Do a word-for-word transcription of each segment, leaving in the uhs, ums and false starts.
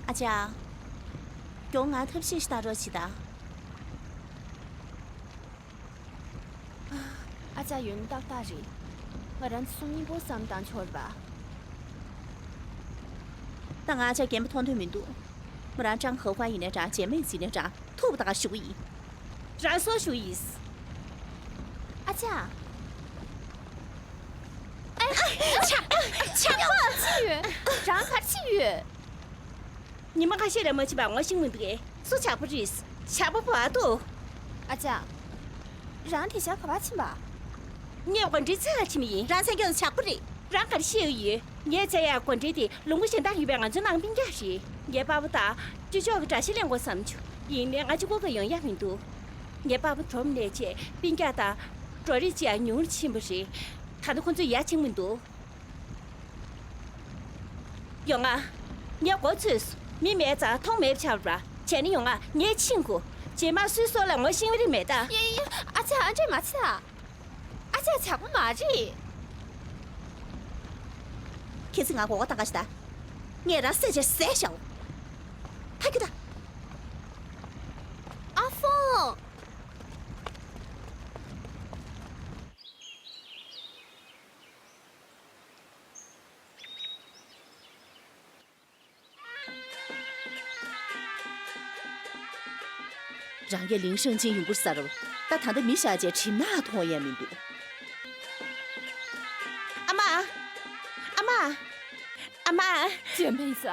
ཨ་ཅག་གྱོང་ང་ཐབས་ཤེས་ཤིག་བཏང་རོགས་བྱེད་དང་། ཨ་ཅག་ཡོད་ནི་ཏག་ཏག་རེད། ང་རང་ཚོ་སུམ་གཉིས་པོ་བསམ་བཏང་ཆོག་རེད་པ། ད་ང་ཨ་ཅག་རྒན་པ་མཐོང་འདོད་མི་འདུག་མོ་རང་ཀྲང་ཧེ་ཧྭ་ཡིན་ན་འདྲ། རྗེས་མའི་འཛིན་ན་འདྲ། ཐུག་པ་ད་ག་ཞུ་གི་ཡིན། རང་སོ་ཞུ་ཡིས། ཨ་ཅག་ཨ་ཨ་ཆག་ཆག་པ་ཅི་ཡོད། རང་ག་རེ་བྱས་ཡོད། ཉི་མ་ཁ་ཤས་རིང་མ་ཕྱིན་པ་ངོ་ཤེས་མི་འདུག་གས། སུ་ཆག་པ་རེད། ཆག་པ་བ་དོ། ཨ་ཅག་རང་དེ་ཞག་ག་པར་ཕྱིན་པ། ངས་དགོན་སྡེའི་ཚལ་ལ་ཕྱིན་པ་ཡིན། རང་སེམས་སྐྱོ་ཆག་པ་རེད། རང་ག་རེ་ཤེས་ཡོད། ངས་བཙལ་ཡག་དགོན་སྡེ་དེ་ལུང་པ་གཞན་དག་ཡོད་པའི་ང་ཚོའི་ནང་སྤུན་ཀྱག་རེད། ངའི་པ་ཕ་དང་ཅུ་ཅོག་གི་དགྲ་ཤ་ལེན་དགོས་བསམ་བྱུང་། ཡིན་ནའི་ང་གཅིག་པོ་གིས་ཡོང་ཡག་མི་འདུག་ངའི་པ་ཕ་གྲོངས་ནས་བྱས་སྤུན་ཀྱག་དང་འགྲོ་རེས་བྱེད་ཡག་ཉུང་རུ་ཕྱིན་པ་རེད། ད་ལྟ་ཁོ་ཚོ་ཡ་བྱེད་མི་འདུག་ཡོང་ང་། ངས་མགོ་ཚོས་སོང་། མི་མེད་ཙང་མཐོང་མེད་པ་ཆགས་པ་ར། བྱས་ན་ཡོང་ང་། ངས་ཕྱིན་དགོས། རྗེས་མ་སུའི་སྲོག་ལ་ངོ་ཤེས་ཀྱི་རེད་མེད་ད། ཡ་ཡ་ཡ། ཨ་ཅག་ཨ་འདྲས་མ་བྱེད་ཨ། ཨ་ཅག་ཇག་པ་མ་རེད། ཁྱེད་ཚོས་ང་མགོ་སྐོར་བཏང་ག་ཞིག་ད། ངས་རང་བསད་བྱས་བཟས་ཤག་ད་ཁྱོད་ད། ཨ་ཧྥང་། རང་གིས་ལིང་ཧྲེང་ཅིན་ཡོང་ཁུར་ཟ་རོ། ད་ད་ལྟ་མི་བཞག་བྱས་གྲིབ་ནག་མཐོང་ཡས་མི་འདུག་ཨ་མ། ཨ་མ། ཨ་མ། ཅན་ཕེང་ས།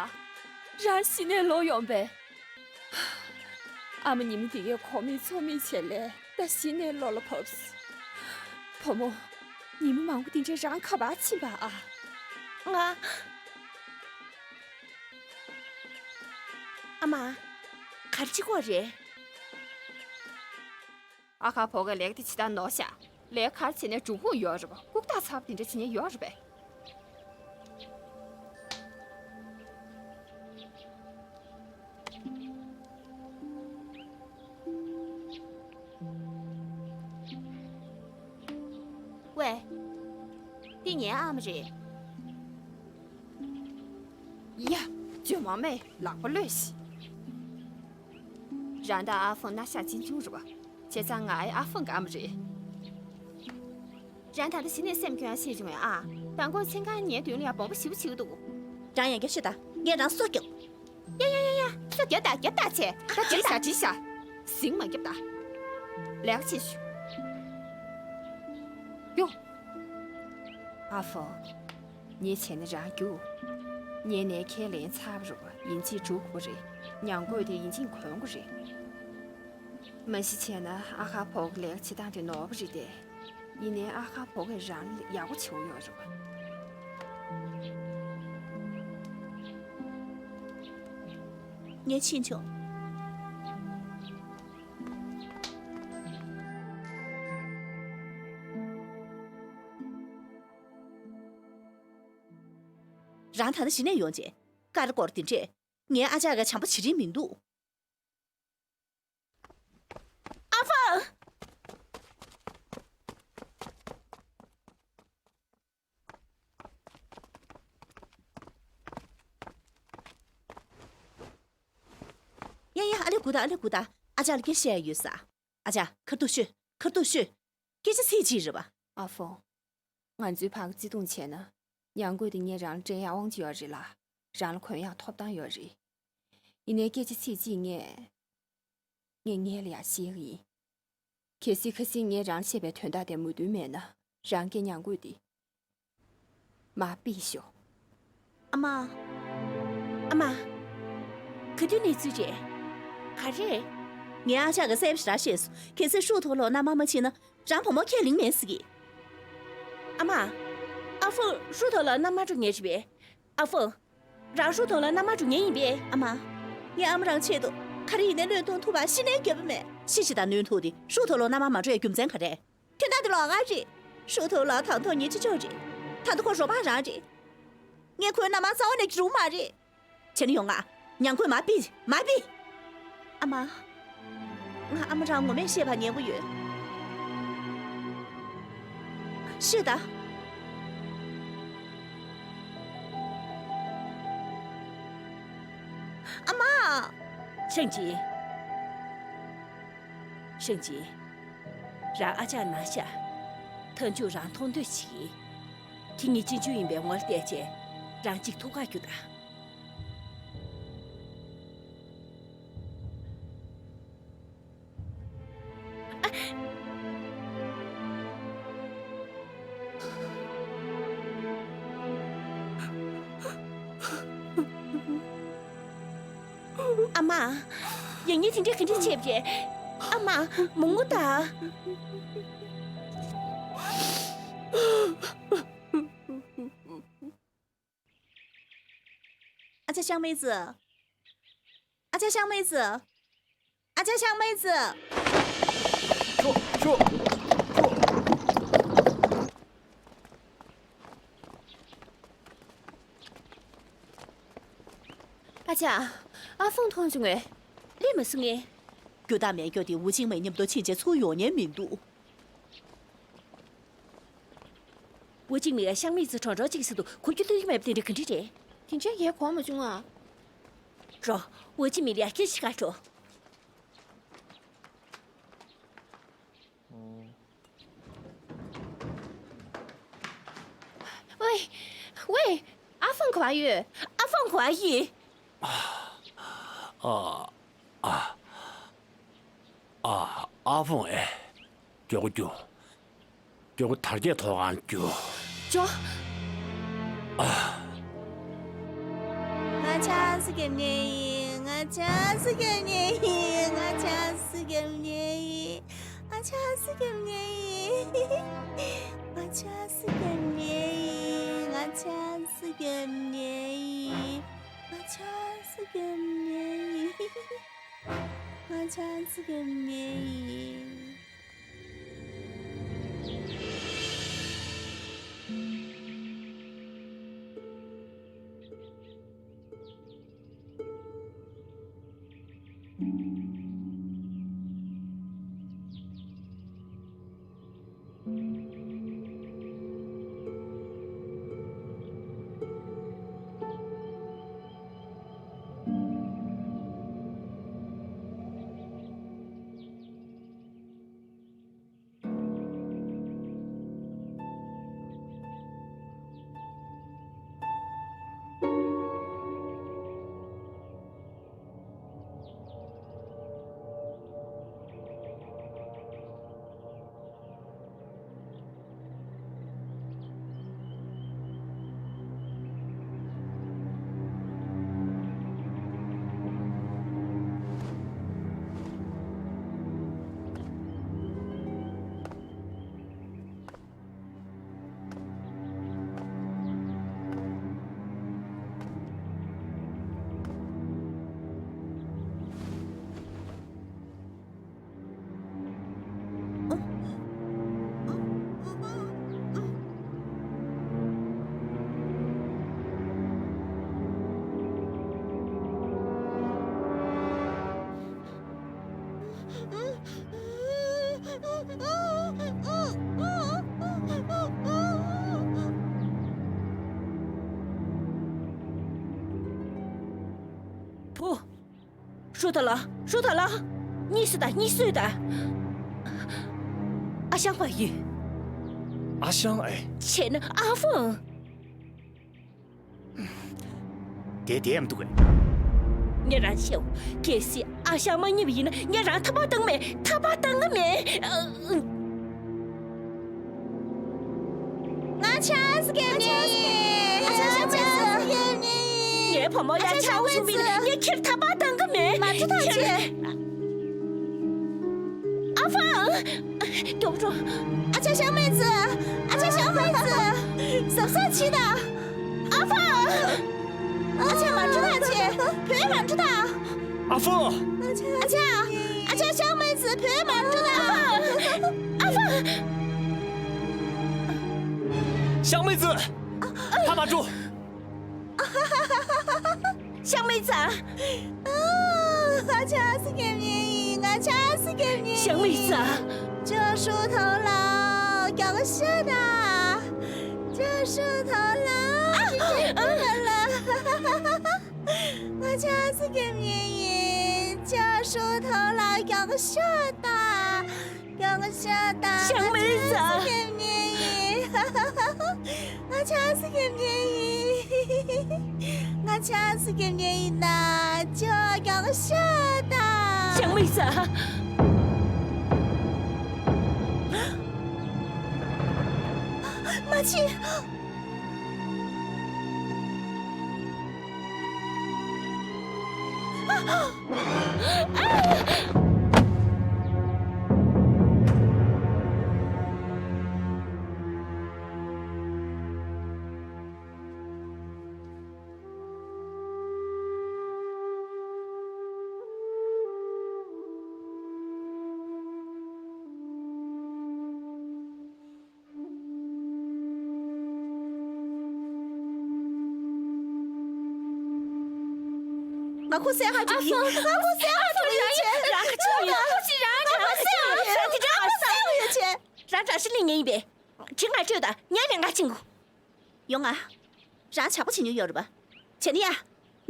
རང་གཞི་ནས་ལོག་ཡོང་པས། ཨ་མ་ཉི་མ་དེ་གའི་ཁོག་མིག་ཚོགས་མིག་བྱས་ལས་ད་གཞི་ནས་བློ་ལ་བབས། བུ་མོ། ཉི་མ་མང་པོ་དེ་འདྲའི་རང་ག་པར་ཕྱིན་པ་ཨ། ང་། ཨ་མ། ག་རེ་བྱེད་ཀྱི་ཡོད་རེད། ཨ་ཁ་ཕོ་གས་ལས་ཀ་དེ་བྱེད་སྟངས་ནོར་ཤག་ལས་ཀ་ག་རེ་བྱས་ནས་འགྲུབ་ཀྱི་ཡོད་རེད་པ། ལྐུགས་རྟགས་ཚ་པོ་དེ་འདྲ་བྱེད་མཁན་ཡོད་རེད་པས། ཝེ། འདི་ངའི་ཨ་མ་རེད། ཡ། ཇོ་མ་མས་ལག་པ་གློད་ཤིག་རང་དང་ཨ་ཧྥང་སྣ་ཤ་གཅིག་མཚུངས་རེད་པ། བྱས་ཙང་ང་ཨ་ཧྥང་གི་ཨ་མ་རེད། རང་ད་ལྟ་གཞི་ནས་སེམས་སྐྱོ་ཡག་ཤེས་བྱུང་ངས་ཨ། མདང་དགོང་མཚན་གང་ངའི་མདུན་ལ་ཡ་སྦོམ་པོ་ཞེ་པོ་བྱེད་ཀྱི་འདུག་རང་ཡང་བསྐྱར་ཤོད་ད། ངས་རང་སོ་རྒྱོབ། ཡ་ཡ་ཡ་ཡ། སོ་རྒྱོབ་ད་རྒྱོབ་ད་བྱས། ད་བྲིས་ཤག་བྲིས་ཤག་ཟིང་མ་རྒྱོབ་ད། ལེགས་བྱས་ཤོག་རྒྱུགས། ཨ་ཧྥང་། ངས་བྱས་ན་རང་རྒྱུགས། ངས་ནས་ཁས་ལེན་ཚར་བ་རེད་པ། ཡིན་གཅིག་འགྲུབ་དགོས་རེད། ཉམས་རྒུད་དེ་ཡིན་གཅིག་གོན་དགོས་རེད། མ་གཞི་བྱས་ན་ཨ་ཁ་ཕོ་གི་ལས་ཀ་བྱེད་སྟངས་དེ་ནོར་བ་རེད་དེ། ཡིན་ནའི་ཨ་ཁ་ཕོ་གས་རང་ལ་ཡག་པོ་བྱེད་ཀྱི་ཡོད་རེད་པ། ངས་ཕྱིན་ཆོག་རང་ད་ལྟ་གཞི་ནས་ཡོང་རྗེས་ཀ་རེ་སྐོར་དེ་འདྲས། ངའི་ཨ་ཅག་གིས་བྱམས་པོ་བྱེད་རིན་མི་འདུག་ཨ་ཧྥང་། ཡ་ཡ། ཨ་ལེ་སྒུག་ད། ཨ་ལེ་སྒུག་ད། ཨ་ཅག་ལ་སྐད་ཆ་བཤད་ཡ་ཡོད་ས། ཨ་ཅག་ཁ་ཐུག་ཤོད། ཁ་ཐུག་ཤོད། སྐད་ཆ་ཚིག་གཅིག་རེད་པ། ཨ་ཧྥང་། ང་ཚོའི་བར་གྱི་བརྩེ་དུང་བྱས་ན། ཉམས་རྒུད་དེ་ངས་རང་ལ་སྤྲད་ཡག་དབང་ཆ་ཡོད་རེད་ལ། རང་ལ་གོན་ཡག་ཐོབ་ཐང་ཡོད་རེད། ཡིན་ནའི་སྐད་ཆ་ཚིག་གཅིག་ངས། ངས་ངེད་ལ་ཡང་བཤད་ཀྱི་ཡིན། གལ་སྲིད་ཁ་སང་ངས་རང་ལ་བཤད་པའི་དོན་དག་དེ་མོས་མཐུན་མེད་ན། རང་གི་ཉམས་རྒུད་དེ་མར་ཕུད་ཤོག་ཨ་མ། ཨ་མ། ག་དུས་གནས་ཚུལ་རེད། ག་རེ། ངའི་ཨ་ཅག་གིས་གསལ་པོ་ཞེ་དྲག་བཤད་སོང་། གལ་སྲིད་ཧྲུའུ་ཐོག་ལོག་གནམ་མ་མ་ཕྱིན་ན། རང་བུ་མོ་ཁས་ལེན་མེད་ཟེར་གི། ཨ་མ། ཨ་ཧྥང་ཧྲུའུ་ཐོག་ལོག་གནམ་མ་འགྲོ་མཁན་རེད་པས། ཨ་ཧྥང་། རང་ཧྲུའུ་ཐོག་ལོག་གནམ་མ་འགྲོ་མཁན་ཡིན་པས། ཨ་མ། ངས་ཨ་མ་རང་ཆེད་དུ་ག་རེ་ཡིན་ནའི་བློས་གཏོང་ཐུབ་པ་གཞི་ནས་འགྱོད་པ་མེད། ཤི་ཤི་དང་ནུས་ཐུག་དེ་ཧྲུའུ་ཐོག་ལོག་གནམ་མ་མ་འགྲོ་ཡའི་རྒྱུ་མཚན་ག་རེ། དེ་འདྲ་དེ་ལོག་ག་རེད། ཧྲུའུ་ཐོག་ལོག་དང་ཐོག་ཉེ་ཆེ་ཆོག་རེད། ད་ལྟ་ཁོ་རོགས་པ་རང་རེད། ངས་ཁོའི་མནའ་མ་རྩ་བ་ནས་འགྱུར་མ་རེད། བྱས་ན་ཡོང་ང་། ཉམས་རྒུད་མར་ཕུད། མར་ཕུད། ཨ་མ། ང་ཨ་མ་རང་ངོ་མས་ཤེས་པ་ཉན་གྱི་ཡོད། ཤོད་ད། ཨ་མ། ཧྲེང་ཅིན། ཧྲེང་ཅིན། རང་ཨ་ཅག་ན་ཤག་མཐའ་མཇུག་རང་མཐོང་འདོད་བྱེད་ཀྱི། ཁྱེད་ཉིད་གཅེན་གཅུང་ཡིན་པའི་ངོ་ལ་བལྟས་བྱས་རང་གཅིག་ཐུགས་ཁག་རྒྱུ་དང་། ཨ་མ། ཡང་ཉིན་དེ་འདྲས་ག་འདྲས་བྱས་པ་རེད། ཨ་མ། མོ་ངུ་ད། ཨ་ཅག་ཤང་མེ་ཙི། ཨ་ཅག་ཤང་མེ་ཙི། ཨ་ཅག་ཤང་མེ་ཙི། ཤོག་ཤོག་ཤོག་ཨ་ཅག་ཨ་ཧྥང་མཐོང་བྱུང་ངས། སླེབས་མ་སོང་ངས། རྒྱུ་དག་མེད་རྒྱུ་དེ་ཝུ་ཅིང་མེ་མཉམ་དུ་ཕྱིན་ཆད་ཚུར་ཡོང་མཁན་མི་འདུག་ཝུ་ཅིང་མེ་ཡ་ཤང་མེ་ཙི་གྲོགས་གྲོགས་གཅིག་ཟེར་དུས་གོ་རྒྱུ་ལྷོད་ཀྱི་མེད་པ་དེ་འདྲ་ག་འདྲ་རེད། དེ་འདྲ་ངས་གོ་མ་བྱུང་ཨ། འགྲོ། ཝུ་ཅིང་མེ་ལ་ཡ་སྐད་ཆ་ཞིག་ག་འགྲོ། ཝེ། ཝེ། ཨ་ཧྥང་ག་པར་ཡོད། ཨ་ཧྥང་ག་པར་ཡོད། ཨ། ཨ། ཨ། ཨ་ཧྥང་ཨེ། མགྱོགས་པོ་རྒྱུགས། མགྱོགས་པོ་དར་རྒྱས་ཐོག་ཁར་རྒྱུགས། ཇོ། ཨ། ང་ཆང་ས་རྒྱབ་ཉེ་ཡིན། ང་ཆང་ས་རྒྱབ་ཉེ་ཡིན། ང་ཆང་ས་རྒྱབ་ཉེ་ཡིན། ང་ཆང་ས་རྒྱབ་ཉེ་ཡིན། ང་ཆང་ས་རྒྱབ་ཉེ་ཡིན། ང་ཆང་ས་རྒྱབ་ཉེ་ཡིན། ང་ཆང་ས་རྒྱབ་ཉེ་ཡིན། ང་ཆང་ས་རྒྱབ་ཉེ་ཡིན། བུ། ཧྲུའུ་ཐ་ལ། ཧྲུའུ་ཐ་ལ། གཉིད་སད་དང་། གཉིད་སད་དང་། ཨ་ཞང་པ་ཡིན། ཨ་ཞང་ཨེ། བྱས་ན་ཨ་ཧྥང་། དེ་བསྡད་མི་འདུག་གས། ངས་རང་བཤད། གལ་སྲིད་ཨ་ཞང་མ་རྙེད་པ་ཡིན་ན་ངས་རང་ཐར་པ་གཏང་མེད། ཐར་པ་གཏང་གི་མེད། ཨ། ང་ཆང་ས་རྒྱབ་ཉེ་ཡིན། ང་ཆང་ས་རྒྱབ་ཉེ་ཡིན། ངའི་བུ་མོ་ཡ་ཆང་བྱུང་བ་ཡིན་ན་ངས་ཁྱེད་ཐར་པ་གཏང་གི་མེད། མ་འགྲོ་ཐག་ཆོད། ཨ་ཧྥང་། མགྱོགས་འགྲོ། ཨ་ཅག་ཞང་མེ་ཙི། ཨ་ཅག་ཞང་མེ་ཙི། གཟབ་གཟབ་བྱེད་དང་། ཨ་ཧྥང་། ཨ་ཅག་མ་འགྲོ་ཐག་ཆོད། བུད་མ་འགྲོ་ཐག་ཨ་ཧྥང་། ཨ་ཅག་ཨ་ཅག་ཨ་ཅག་ཞང་མེ་ཙི། བུད་མ་འགྲོ་ཐག་ཨ་ཧྥང་། ཞང་མེ་ཙི། ཕར་མ་འགྲོ། ཞང་མེ་ཙི། ང་ཆང་ས་རྒྱབ་ཉེ་ཡིན། ང་ཆང་ས་རྒྱབ་ཉེ་ཡིན། ཞང་མེ་ཙི། ཅོ་ཧྲུའུ་ཐང་ལགས། རྒྱག་ཤ་ན། ཅོ་ཧྲུའུ་ཐང་ལགས། ཅི་བྱེད་ཀྱི་ལ། ང་ཆང་ས་རྒྱབ་ཉེ་ཡིན། ཁྱོད་ཧྲུའུ་ཐོ་ལ་གྱོང་ཤོག་དང་། གྱོང་ཤོག་དང་། ཞང་མེ་ང་ཆབ་སྲིད་སླེབས་མཁན་ཡིན། ང་ཆབ་སྲིད་སླེབས་མཁན་ཡིན། ང་ཆབ་སྲིད་སླེབས་མཁན་ཡིན་ན་ཁྱོད་གྱོང་ཤོག་དང་། ཞང་མེ་ས། མ་བྱེད། ང་ཁོ་བསད་ཧ་ཅིག་ཡིན། ང་ཁོ་བསད་ཧ་ཅིག་ཡིན། རང་ག་ཅི་ཡིན། ཁོ་ཅི་རང་རང་ཁོ་བསད་ཡོད་ཆེ། རང་ཁོ་བསད་ཡོད་ཆེ། རང་བཀྲ་ཤིས་གླིང་ངེ་ཡིན་པས། ཁྱི་ང་སྤྲོད་དང་ཉལ་ནས་ང་ཅིང་གུ། ཡོང་ང་། རང་ཇག་པ་བྱེད་མྱོང་ཡོད་རེད་པ། བྱས་ན་ཡ།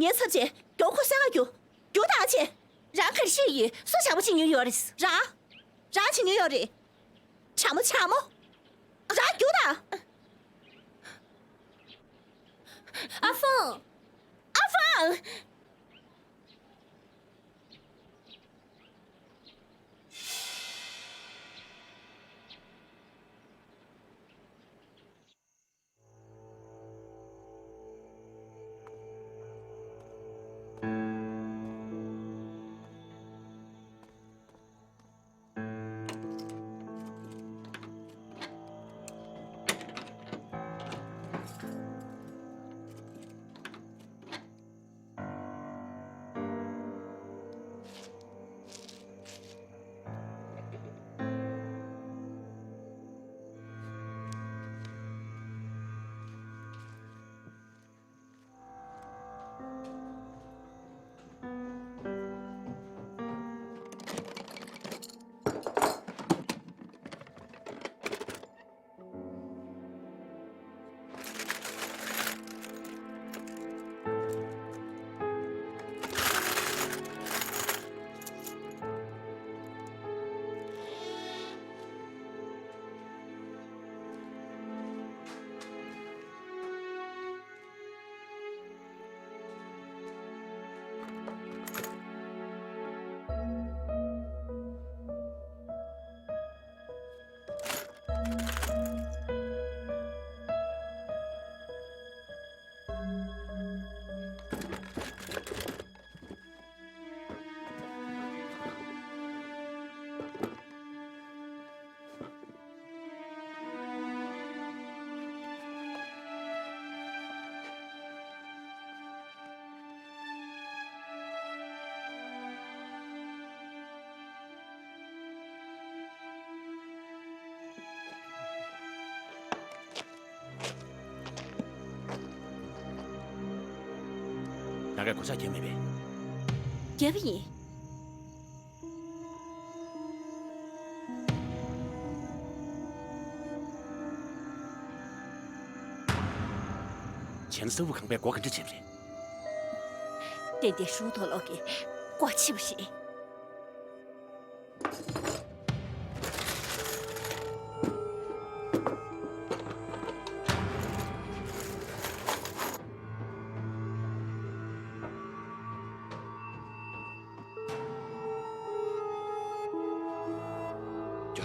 ངའི་ཚབ་བྱས་རྒྱུ་ཁོ་བསད་ང་རྒྱུ། རྒྱུ་དང་བྱས། རང་ག་རེ་ཤེས་ཡོད། སུ་ཇག་པ་བྱེད་མྱོང་ཡོད་རེད། རང་། རང་བྱེད་མྱོང་ཡོད་རེད། ཇག་མོ་ཇག་མོ། རང་རྒྱུག་དང་། ཨ་ཧྥང་། ཨ་ཧྥང་། ད་གའི་གོ་ཆ་རྒྱབ་མེད་པས། རྒྱབ་ཡིན། བྱས་ན་གསར་བུ་ཁང་པས་སྒོ་ག་འདྲ་བྱས་པ་རེད། ཏན་ཏན་ཧྲུའུ་ཐོ་ལོ་གིས་སྒོ་ཕྱེ་བ་རེད།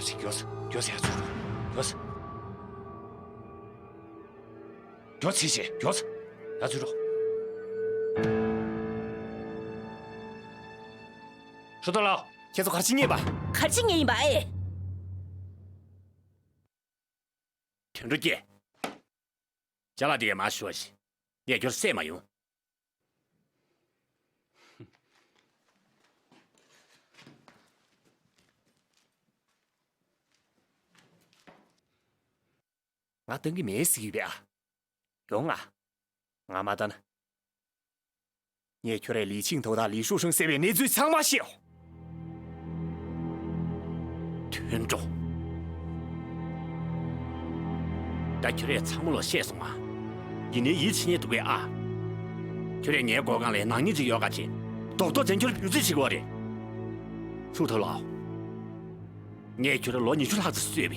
མགྱོགས་སེ། མགྱོགས་སེ། མགྱོགས་སེ། ཡར་ཚུར་རོགས། མགྱོགས་སེ། མགྱོགས་སེ་བྱས། མགྱོགས་སེ། ཡར་ཚུར་རོགས། ཧྲུའུ་ཐོ་ལོ། ཁྱེད་ཚོ་ག་རེ་བྱེད་མཁན་ཡིན་པ། ག་རེ་བྱེད་མཁན་ཡིན་པ་ཨེ། དོན་འགྲོ་སྐྱེ། ཅ་ལག་དེ་གས་མར་ཞུ་བ་ཞིག་ངས་ཁྱོད་བསད་མ་ཡོང་། ང་བཏང་གི་མེད་ཟེར་གྱི་ཡོད་པས་ཨ། ཡོང་ང་། ང་མ་བཏང་ན། ངས་ཁྱོད་རའི་ལི་ཆིང་ཐོ་དང་ལི་ཧྲུའུ་ཧྲེང་ཟེར་བའི་གནས་ཚུལ་ཚང་མ་ཤེས། དོན་འགྲོ། ད་ཁྱོད་རས་ཚང་མ་ལོ་བཤད་སོང་ང་། ཡིན་ནའི་ཡིད་ཆེས་ཉེས་འདུག་གས་ཨ། ཁྱོད་རས་ངའི་སྒོ་སྒང་ལ་ནག་ཉེས་ཅིག་ཡོད་ག་ཅེས། རྡོག་རྡོག་ཅན་ཁྱོད་བེའུ་རྩིས་བྱེད་དགོས་རེད། ཧྲུའུ་ཐའོ་ལའོ། ངས་ཁྱོད་ལ་ལོ་ཉི་ཤུ་ལྷག་ཙམ་གསོས་པས།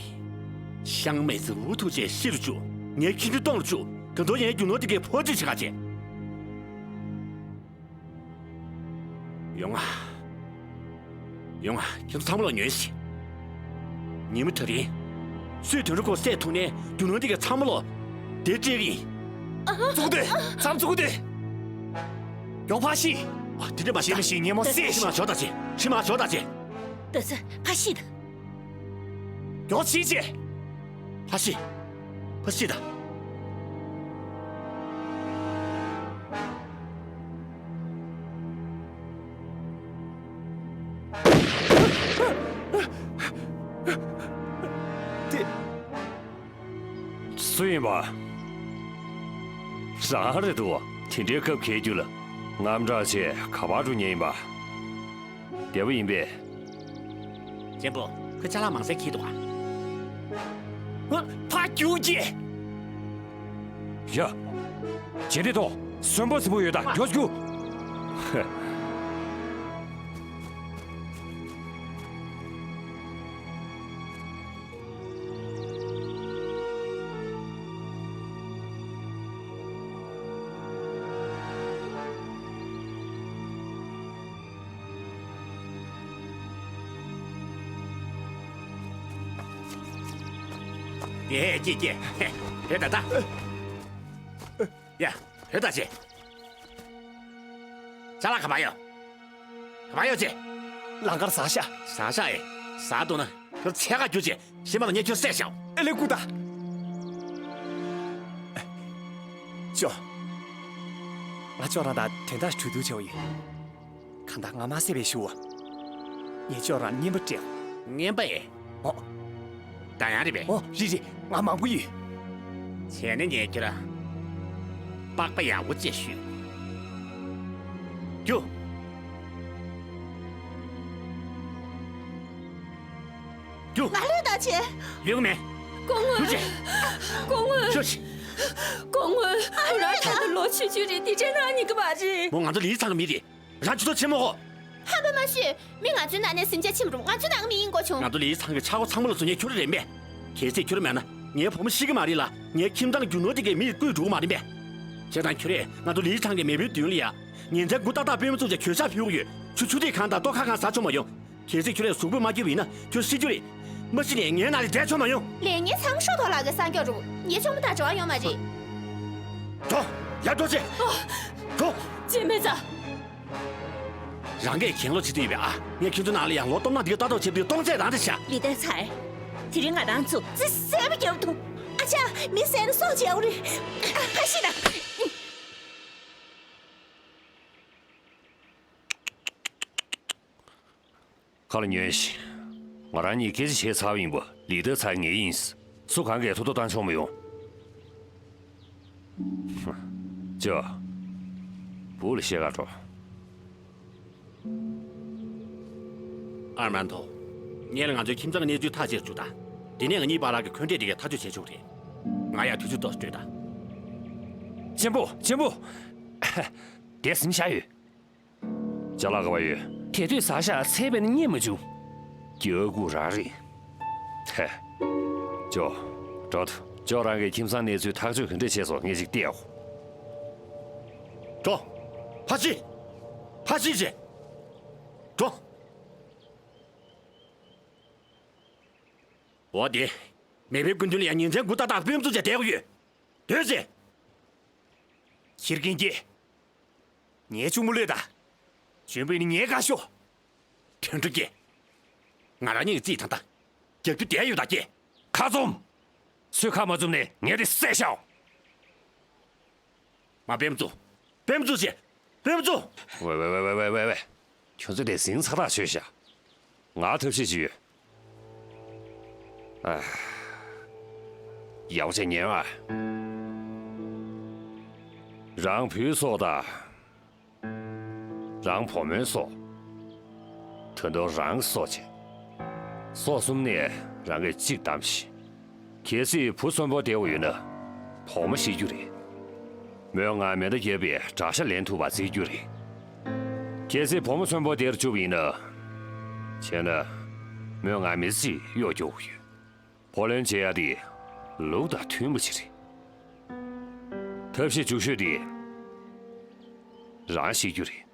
ཤང་མེ་ཙི་ཝུ་ཐུ་ཅེ་ཤི་རུ་བཅུག་ངའི་ཁྱིམ་མཚེས་སྟོང་རུ་བཅུག་གང་ལྟར་ངའི་རྒྱུ་ནོར་དེ་གའི་ཕོ་ཚོད་ཆེ་ཁ་ཆེ། ཡོང་ང་། ཡོང་ང་། ཁྱེད་ཚོ་ཚང་མ་ལ་ཉོན་ཞིག་ཉིན་མོ་དེ་རིང་། སུས་དོན་གྲུབ་ཁོ་བསད་ཐུབ་ནས་རྒྱུ་ནོར་འདི་གའི་ཚང་མ་ལོ། དེ་སྤྲད་གི་ཡིན། ཚུགས་ཏེ། མཚམས་ཚུགས་ཏེ། མགྱོགས་ཕར་ཤི། ཨ། དེ་འདྲ་མ་ཤི་མ་ཤི་ཉན་མོ་བསད་ཤི། མ་ཞོག་ད་ཅེ། ཤི་མ་ཞོག་ད་ཅེ། ད་ཚ་ཕར་ཤི་ད། མགྱོགས་ཤི་ཅེ། ཕར་ཤི། ཕར་ཤི་ད། དེ། སུ་ཡིན་པ། རང་རེད་འདུག་དེ་འདྲའི་སྐབས་འཁེལ་རྒྱུ་ལ། དངངས་སྐྲག་བྱས་ག་པར་འགྲོ་ཉེན་ཡིན་པ། བདེ་པོ་ཡིན་པས། གཅེན་པོ། ཁོས་ཅ་ལག་མང་སེ་འཁྱེར་འདུག་ག་ཕར་རྒྱུགས་ཀྱིས། ཡ། ཇེ་བདེ་ཏོ། གསོན་པོ་སྲིན་པོ་ཡོད་ད་མགྱོགས་རྒྱུགས། ཡེ་ཀྱེ་ཀྱེ། ཧེ། ཧེ་ད་ད། ཡ། ཧེ་ད་ཅེ། ཅ་ལག་ག་པར་ཡོད། ག་པར་ཡོད་ཅེ། ལང་ཀར་ཟག་ཤག་ཟག་ཤག་ཨེ། ཟག་འདུག་ན་ཁྱོད་ཚད་ཁ་རྒྱུག་ཅེ། ཤི་མ་ལ་ངས་ཁྱོད་བསད་ཤག་ཨེ་ལེ་ཀུ་ད། ཅོ། ང་ཅོག་རང་དང་དོན་དག་གྲོས་བསྡུར་བྱས་པ་ཡིན། གང་ལྟར་ང་མ་བསད་པའི་ཞུ་བ། ངས་ཅོག་རང་རྔན་པ་སྤྲད། རྔན་པ་ཨེ། ཨོ། ད་ཡང་རེད་པས། ཨོ་རེད་རེད། ང་མང་པོ་ཡོད། བྱས་ནས་ངས་ཁྱོད་ལ་པགས་པ་ཡག་པོ་ཅིག་ཞུ། རྒྱུགས། རྒྱུགས། ང་ལོས་ད་བྱེད། ཡོང་མེད། སྐུ་ངོ་། ཡོང་ཅི། སྐུ་ངོ་། ཤོག་ཅི། སྐུ་ངོ་། ཁོ་རང་ད་ལྟ་ལོ་ཆུང་ཆུང་རེད། དེ་འདྲའི་ནང་ཉན་གི་མ་རེད། མོ་ང་ཚོ་ལི་ཚང་གི་མི་རེད། རང་ཆུ་ཚོད་ཆེན་མོ་ཧོ། ཧམ་པ་མ་བཤད། མི་ང་ཚོའི་ནང་ནས་ཟིང་ཆ་ཆེན་པོ་རུང་ང་ཚོའི་ནང་མི་ཡིན་དགོས་བྱུང་། ང་ཚོ་ལི་ཚང་གི་ཆག་སྒོ་ཚང་མ་ལ་བཟོ་མཁན་ཁྱོད་རང་རེད་པས། གལ་སྲིད་ཁྱོད་རང་མེད་ན་ངའི་བུ་མོ་ཤི་གི་མ་རེད་ལ། ངའི་ཁྱིམ་ཚང་གི་རྒྱུ་ནོར་དེ་གའི་མི་ཡིས་བརྐུས་འགྲོ་གི་མ་རེད་པས། བྱས་ཙང་ཁྱོད་རང་ང་ཚོ་ལི་ཚང་གི་མེས་པོའི་མདུན་ལ་ཡ། ཉིན་མཚན་དགུ་ཏག་ཏག་དཔོན་མོ་བཙུགས་བྱས་གྱོད་བཤགས་ཕུལ་གི་ཡོད། ཁྱོད་ཆུ་ཐིགས་གང་དང་ལྟོ་ཁ་གང་ཟ་ཆོག་མ་ཡོང་། གལ་སྲིད་ཁྱོད་རང་གཟུགས་པོ་མ་སྐྱིད་པ་ཡིན་ན་ཁྱོད་ཤི་རྒྱུ་རེད། མ་ཤི་ནས་ངའི་ནང་ལ་བསྡད་ཆོག་མ་ཡོང་། ལས་ངན་ཚང་མ་ཤོ་ཐོག་ལགས་ཀྱི་སྲ་མཁྱོག་རུ། ངའི་གཅུང་མོ་དང་འབྲེལ་བ་ཡོད་མ་རེད། འགྲོ། ཡར་འགྲོ་ཅིག་འགྲོ། ཅི་མེད་ཙང་། རང་གིས་གྱེན་ལོག་བྱེད་དུ་ཡོད་པས། ཨ། ངས་ཁྱོད་ཚོའི་ནང་ལ་ཡང་ལོ་སྟོང་ཕྲག་འདི་ག་ལྟ་རྟོག་བྱེད་པའི་སྟོང་ཆད་རང་རེད་ཤག་ལི་ཏའི་ཚའེ། དེ་རིང་ང་རང་ཚོ་རྩིས་གསལ་པོ་རྒྱབ་ཐུབ། ཨ་ཅག་མི་བསད་ན་སྲོག་བཅད་དགོས་རེད། ཨ། ཕར་ཤི་དང་། ཁ་ལ་ཉོན་ཞིག་ང་རང་གཉིས་སྐད་ཆ་བྱས་ཚར་བ་ཡིན་པ། ལི་ཏའི་ཚའེ་ངའི་ཡིན། སུ་གང་གིས་ཐུགས་དོགས་བཏང་ཆོག་མི་ཡོང་། ཅོ། བུ་ལ་བཤད་ག་འགྲོ། ཨར་མན་ཐོ། ངས་ལ་ང་ཚོའི་ཁྱིམ་ཚང་གི་གནས་ཚུལ་ཐག་བཅད་བཅུག་དང་། དེ་ནས་ང་གཉིས་བར་ལ་གི་འཁོན་འགྲས་དེ་གའི་ཐག་གཅོད་བྱེད་ཆོག་རེད། ང་ཡང་དུས་ཚོད་ཏོག་ཙམ་སྤྲོད་དང་། གཅེན་པོ། གཅེན་པོ། དེ་ཟིན་བཞག་ཡོད། ཅ་ལག་ག་པར་ཡོད། དེ་དུས་ཟ་ཤག་ཚད་པས་ན་རྙེད་མ་བྱུང་། སྐྱག་ཁུག་རང་རེད། ཧེ། ཅོ། འགྲོ་ཐུ། ཅོ་རང་གི་ཁྱིམ་ཚང་གནས་ཚུལ་ཐག་གཅོད་ག་འདྲས་བྱས་སོང་ངས་ཅིག་བལྟས་ཡོང་། འགྲོ། ཕར་ཕྱིན། ཕར་ཕྱིན་བྱེད། འགྲོ། འོ་དེ། མེས་པོའི་སྐུ་མདུན་ལ་ཡང་ཉིན་མཚན་དགུ་ཏག་ཏག་དཔོན་བཙུགས་བྱས་བསྡད་དགོས་ཡོད། སྡོད་ཅིག་ཁྱི་རྒན་གྱིས། ངའི་གཅུང་མོ་གློད་དང་། འཇོན་པོ་ཡིན་ན་ངའི་ཁ་ཤོག་དོན་གྲུབ་ཀྱིས། ང་རང་ཉིད་ཀྱི་རྩིས་དང་། རྒྱག་རྒྱུ་བསྡད་ཡོད་ད་ཀྱེ། ཁ་བཙུམ། ཚོས་ཁ་མ་བཙུམ་ནས་ངས་དེ་བསད་ཤག་མ་དཔོན་བཙུགས། དཔོན་བཙུགས་བྱེད། དཔོན་བཙུགས། ཝེ་ཝེ། ཁྱོད་ཚོ་དེ་ཟིང་ཚ་ཐག་ཆོད་ཤག་ང་ཐབས་ཤེས་ཅིག་ཡོད། ཨ། ཡག་པོ་བྱས་ཉན་ཨ། རང་བུའི་སྲོག་དང་། རང་བུ་མོའི་སྲོག་ད་དུང་རང་གི་སྲོག་བྱས། སྲོག་གསུམ་ནས་རང་གིས་གཅིག་བདམས་ཤིག་གལ་སྲིད་བུ་གསོན་པོ་བསྡད་པ་ཡོད་ན། བུ་མོ་ཤི་རྒྱུ་རེད། མོས་ང་མེ་མདའ་བརྒྱབ་པའི་དགྲ་ཤ་ལེན་ཐུབ་པ་བརྩི་རྒྱུ་རེད། གལ་སྲིད་བུ་མོ་གསོན་པོ་དེར་བཅུག་པ་ཡིན་ན། བྱས་ན། མོས་ང་མི་ཚེ་གཡོག་རྒྱུ་ཡོད། བུ་ལོན་འཇལ་ཡ་དེ་ལུགས་དང་མཐུན་པ་ཞིག་རེད། ཐབས་ཤེས་རྒྱུགས་ཤོས་དེ་རང་བཤད་རྒྱུ་རེད།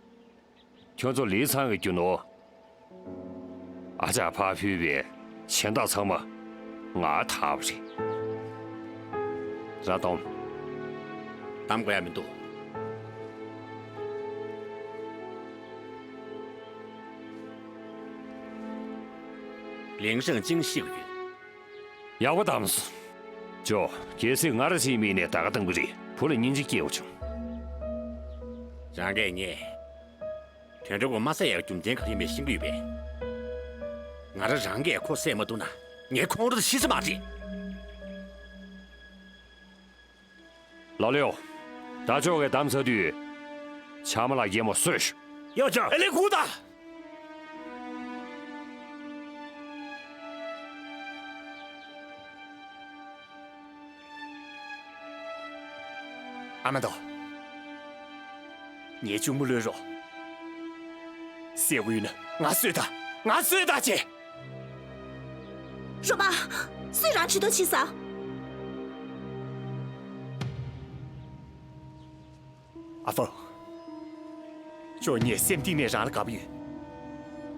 ཁྱོད་ཚོ་ལི་ཚང་གི་རྒྱུ་ནོར། ཨ་ཅག་ཕར་ཕུད་པའི་ཆེན་ཐག་ཚང་མ་ང་ཐག་པ་རེད། རང་གཏོང་། གཏོང་དགོས་ཡ་མི་འདུག་ལིང་ཧྲེང་ཅིང་ཤི་གི་ཡོད། ཡག་པོ་བདམས་སོང་། ཇོ། གལ་སྲིད་ང་རང་ཅིའི་མིང་ནས་ད་ག་བཏང་གི་རེད། བུ་ལ་སྙིང་རྗེ་སྐྱེ་བ་བྱུང་། རང་གིས་ངས། དོན་གྲུབ་ཁོ་མ་བསད་ཡག་རྒྱུ་མཚན་ག་རེ་ཡིན་པའི་ཤེས་ཀྱི་ཡོད་པས། ང་རང་རང་གིས་ཁོ་བསད་མ་ཐུབ་ན་ངས་ཁོང་རང་ཤི་ས་མ་རེད། ལ་ལེའོ། ད་ཅོག་གིས་བདམས་ཚར་དུས། ཆ་མ་ལག་རྒྱལ་མོ་གསོས་ཤོག་ཡོ་ཅོག་ཨེ་ལེ་ཁུ་ད། ཨ་མ་དོ། ངའི་གཅུང་མོ་ལོས་རོགས། སེ་ཝི་ན་ང་གསོད་ད། ང་གསོད་ད་ཅེ། རོ་མ། སུས་རང་ཇུས་གཏོགས་བྱས་ས། ཨ་ཧྥང་། ཁྱོད་ངའི་སེམས་གཏིང་ནས་རང་ལ་དགའ་པོ་ཡོད།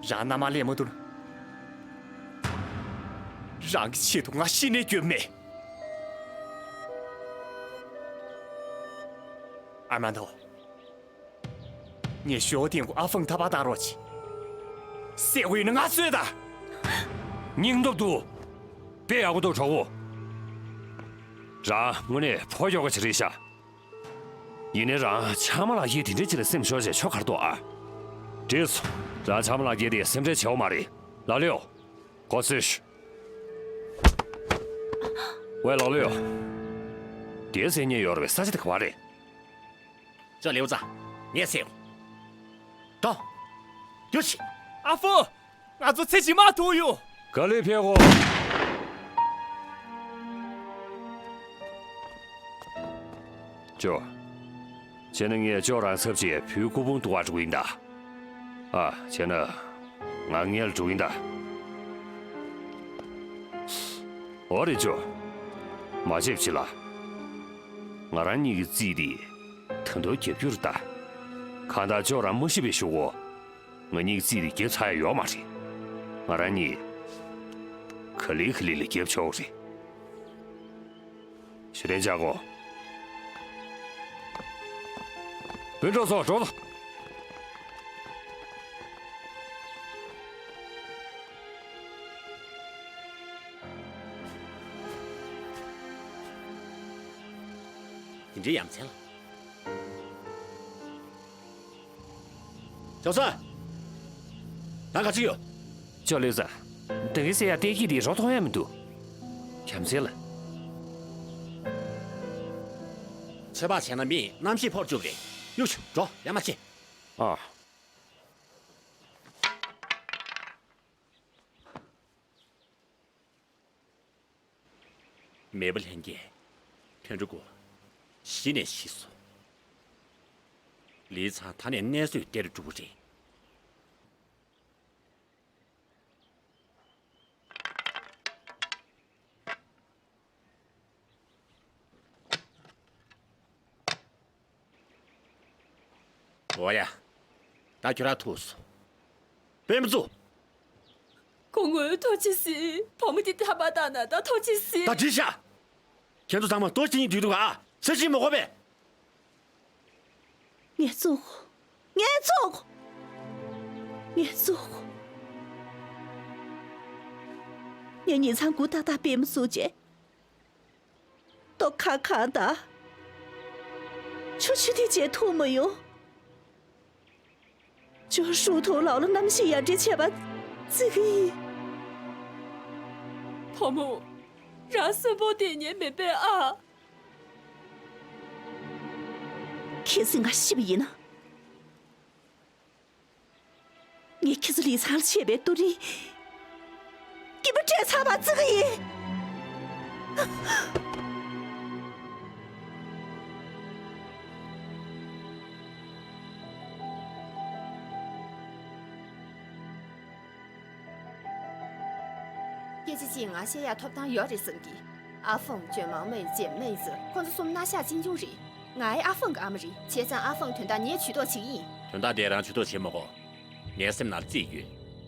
རང་མནའ་མ་ལེན་མ་ཐུབ་ན། རང་གི་ཆེད་དུ་ང་ཤི་ནས་སྐྱོབ་མེད། ཨ་མ་དོ། ངས་ཞོ་ཏེང་གུ་ཨ་ཧྥང་ཐ་པ་བཏང་རོགས་གྱིས། སེ་ཝི་ན་ང་གསོད་ད། སྙིང་སྟོབས་འདུག་དཔེ་ཡག་པོ་འདུག་གྲོགས་པོ། རང་དངོས་གནས་ཕོ་ཡོ་ག་ཅིག་རེད་ཤག་ཡིན་ནའི་རང་ཆ་མ་ལག་ཡིད་དེ་འདྲ་ཅིག་ལ་སེམས་ཤོར་བྱས་ཆོ་གར་འདུག་ཨ། འགྲིག་སོང་། རང་ཆ་མ་ལག་ཡིད་དེ་སེམས་ཁྲལ་བྱེད་འོ་མ་རེད། ལ་ལེའོ། གོ་སོང་། ཝེ་ལོག་ལོས། དེ་ཟེར་ཉེ་ཡོར་བའི་ས་ཆ་དེ་ག་བ་རེད། ཅོ་ལེའུ་ཙ། ངས་ཟེར། ཏོ། ཡོ་ཤི། ཨ་ཧྥུ། ང་ཚོ་ཚེ་ཕྱི་མ་ཐུག་ཡོད། ག་ལེ་ཕེ་གོ། ཅོ། བྱས་ན་ངས་ཅོ་རང་ཚབ་བྱས་བུའི་སྐུ་ཕུང་བཏུ་བར་འགྲོ་གི་ཡིན་ད། ཨ། བྱས་ན། ང་སྔོན་ལ་འགྲོ་གི་ཡིན་ད། འོ་རེད་ཅོ། མ་བྱེད་བྱེད་ལ། ང་རང་གཉིས་ཀྱི་རྩིས་དེ་ད་དུང་རྒྱབ་རྒྱུ་རེད་ད། གང་ལྟར་ཅོ་རང་མ་ཤི་བའི་གཞུག་གུ། ང་གཉིས་ཀྱི་རྩིས་དེ་རྒྱབ་ཚར་ཡ་ཡོད་མ་རེད། ང་རང་གཉིས། ག་ལེ་ག་ལེ་ལ་རྒྱབ་ཆོག་རེད། ཞེ་དྲན་བྱ་གོ། སྤུན་གྲོགས་ཚོ་འགྲོ་དང་། དེ་འདྲའི་ཡ་མཚན་ལ། ཅོ་ས། ད་ག་ཅི་ཡོད། ཅོ་ལེ་ས། ད་གིན་ཟེར་ཡ་བལྟས་ཀྱི་དེ་རོ་མཐོང་ཡ་མི་འདུག་ཡ་མཚན་ལ། ཚོད་དཔག་བྱས་ན་མིས་གནམ་གཤིས་འཕོར་བཅུག་རེད། གཡུག་ཤོག་འགྲོ་ཡ་མ་ཆེ། ཨ། མེས་པོ་ལྷན་རྒྱས། ཐོན་འགྲོ་གོ། གཞི་ནས་ཤི་སོང་། ལི་ཚང་ད་ནས་གནས་བཟོས་གཏེར་འགྲོ་གི་རེད། འོ་ཡ། ད་ཁྱོད་རང་ཐུག་སོང་། པད་མ་བཙུགས། ཁོ་ངོས་ཐོག་ཅི་སྲིད། བུ་མོ་དེ་ཐ་པ་བཏང་ན་ད་ཐོག་ཅི་སྲིད། ད་འགྲིག་ཤག་ཁྱེད་ཚོ་ཚང་མ་ལྟོ་ཅི་ཡིན་དུས་འདུག་ཨ། ཚེ་ཤི་མ་དགོས་པས། ངས་བཙོང་གོ། ངས་བཙོང་གོ། ངས་བཙོང་གོ། ངས་ཉིན་མཚན་དགུ་ཏག་ཏག་པད་མ་བཙུགས་རྗེས། ལྟོ་ཁ་གང་དང་། ཆུ་ཆུ་དེ་བཅད་ཐུབ་མ་ཡོང་། ཇོ་ཧྲུའུ་ཐོ་ལའོ་ལ་གནམ་གཤིས་ཡར་འདྲེན་བྱས་པ་བརྩི་གི་ཡིན། བུ་མོ། རང་གསོན་པོ་བསྡད་ཉན་མེད་པས་ཨ། གལ་སྲིད་ང་ཤི་བ་ཡིན་ན། ངས་ཁྱེད་ཚོ་ལི་ཚང་ལ་བྱས་པའི་ཏུ་རིན་སྐྱིད་པོ་སྤྲད་ཚར་བ་བརྩི་གི་ཡིན། སྐད་ཆ་གཅིག་ང་བཤད་ཡག་ཐོབ་ཐང་ཡོད་རེད་བསམ་གི། ཨ་ཧྥང་ཅོན་མང་མེ་ཅེ་མེ་ཙི་ཁོ་ཚོ་གསུམ་སྣ་ཤག་གཅེན་གཅུང་རེད། ང་ཨེ་ཨ་ཧྥང་གི་ཨ་མ་རེད། བྱས་ཙང་ཨ་ཧྥང་དོན་དག་ངས་ཇུས་གཏོགས་བྱེད་ཀྱི་ཡིན། དོན་དག་དེ་རང་ཇུས་གཏོགས་བྱེད་མི་དགོས། ངའི་སེམས་ནང་རྩིས་ཡོད།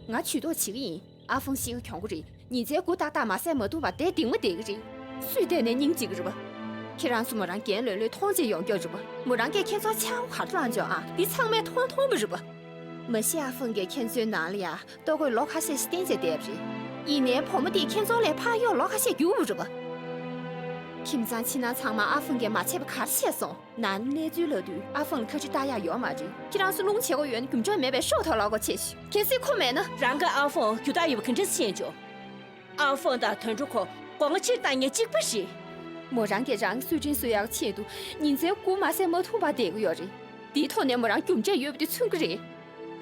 ང་ཇུས་གཏོགས་བྱེད་ཀྱི་ཡིན། ཨ་ཧྥང་ཤི་གི་གྱོང་པོ་རེད། ཉིན་མཚན་དགུ་ཏག་ཏག་མ་བསད་མ་ཐུབ་པ་དེ་སྡིགས་མ་བསྡད་ཀྱི་རེད། སུས་བལྟས་ནས་སྙིང་རྗེ་གི་རེད་པ། ཁྱེད་རང་ཚོ་མོ་རང་རྒན་ལོས་ལོས་མཐོང་ཆེ་ཡོང་རྒྱུ་རེད་པ། མོ་རང་གིས་ཁྱེད་ཚོར་ཆག་སྒོ་ག་རེ་བསླངས་བྱུང་ཨ། འདི་ཚང་མས་མཐོང་མཐོང་བ་རེད་པ། མ་གཞི་ཨ་ཧྥང་གིས་ཁྱེད་ཚོའི་ནང་ལ་ཡ་ལྟོ་གོས་ལོ་ཁ་ཤས་ཤིག་བསྟན་བྱས་བསྡད་པ་རེད། ཡིན་ནའི་བུ་མོ་དེས་ཁྱེད་ཚོ་ལས་ཕར་གཡོག་ལོ་ཁ་ཤས་བསྒྱུར་བ་རེད་པ། ཁྱིམ་ཚང་ཕྱི་ནང་ཚང་མ་ཨ་ཧྥང་གིས་མ་བྱས་པ་ག་རེ་བྱས་སོང་། ནང་གནས་ཚུལ་ལབ་དུས་ཨ་ཧྥང་ལ་ཁ་ཁྲི་བལྟ་ཡག་ཡོད་མ་རེད། ཁྱེད་རང་ཚོ་སློང་བྱེད་དགོས་ཡོད་ན་རྒྱུ་འབྲས་མེད་པའི་ཤོག་ཐོག་ལ་གོ་ཆེ་ཞིག་གལ་སྲིད་ཁོ་མེད་ན། རང་གི་ཨ་ཧྥང་རྒྱུ་དག་ཡོད་པ་ག་འདྲ་ཤེས་འཇོག་ཨ་ཧྥང་དང་དོན་གྲུབ་ཁོ་སྒོ་ང་ཕྱིར་བཏང་མཁན་གཅིག་པ་རེད། མོ་རང་གིས་རང་གི་སུས་འཕྲིན་བཟོ་ཡག་ཆེད་དུ་ཉིན་མཚན་དགུ་མ་བསད་མ་ཐུབ་པར་བསྡད་ཀྱི་ཡོད་རེད། དེའི་ཐོག་ནས་མོ་རང་རྒྱུ་འབྲས་ཡོད་པ་དེ་མཚོན་གྱི་རེད།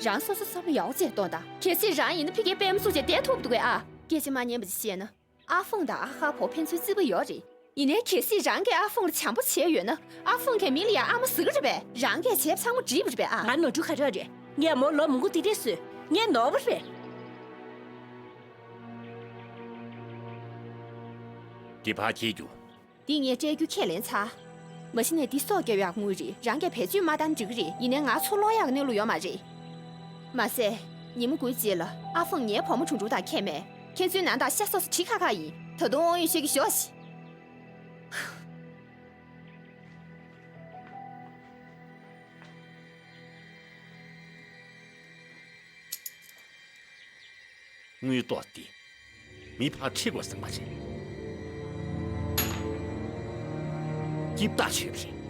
རང་སོ་སོ་བསམ་བློ་ཡག་པོ་བྱས་གཏོང་དང་། གལ་སྲིད་རང་ཡིན་ན་ཕ་གིའི་དཔལ་མོ་བཙུགས་བྱས་བསྡད་ཐུབ་འདུག་གས་ཨ། སྐད་ཆ་མ་སྙན་པ་ཅིག་བཤད་ན། ཨ་ཧྥང་དང་ཨ་ཧ་ཕོ་ཕན་ཚུན་བརྩེ་པོ་ཡོད་རེད། ཡིན་ནའི་གལ་སྲིད་རང་གིས་ཨ་ཧྥང་ལ་བྱམས་པོ་བྱས་ཡོད་ན། ཨ་ཧྥང་གིས་མི་ལ་ཡང་ཨ་མ་ཟེར་གི་རེད་པས། རང་གིས་བྱས་པ་ཚང་མ་འགྲིག་པ་རེད་པས་ཨ། ང་ནོར་འཁྲུལ་ག་རེ་རེད། ངས་མོར་ལོ་མང་པོ་དེ་འདྲས་བཟོས། ངས་ནོར་བ་རེད། འདི་ཕར་འཁྱེར་རྒྱུ། འདི་ངས་སྤྲད་རྒྱུ་ཁས་ལེན་ཚར། མ་གཞི་ནས་འདི་སྲོག་སྐྱོབ་ཡག་དངུལ་རེད། རང་གིས་བེད་སྤྱོད་མ་བཏང་འགྲིག་གི་རེད། ཡིན་ནའི་ང་ཚུར་སློག་ཡག་གི་གནས་ལུགས་ཡོད་མ་རེད། མ་ཟད། ཉིན་མོ་དགུའི་རྗེས་ལ་ཨ་ཧྥང་ངའི་བུ་མོ་ཁྲུང་ཁྲུང་དང་ཁྱད་མེད། ཁྱེད་ཚོའི་ནང་དང་ཤ་སོ་སོ་བྲིས་ཁ་ཁ་ཡིན། ད་དུང་དབང་ཡོད་ཤོད་ཀྱི་ཞོག་ཤིག་དངུལ་ཏོག་དེ་མི་ཕར་ཁྲིད་དགོས་བསམ་པ་རེད། སྐྱིད་ཐག་ཆོད་པ་རེད།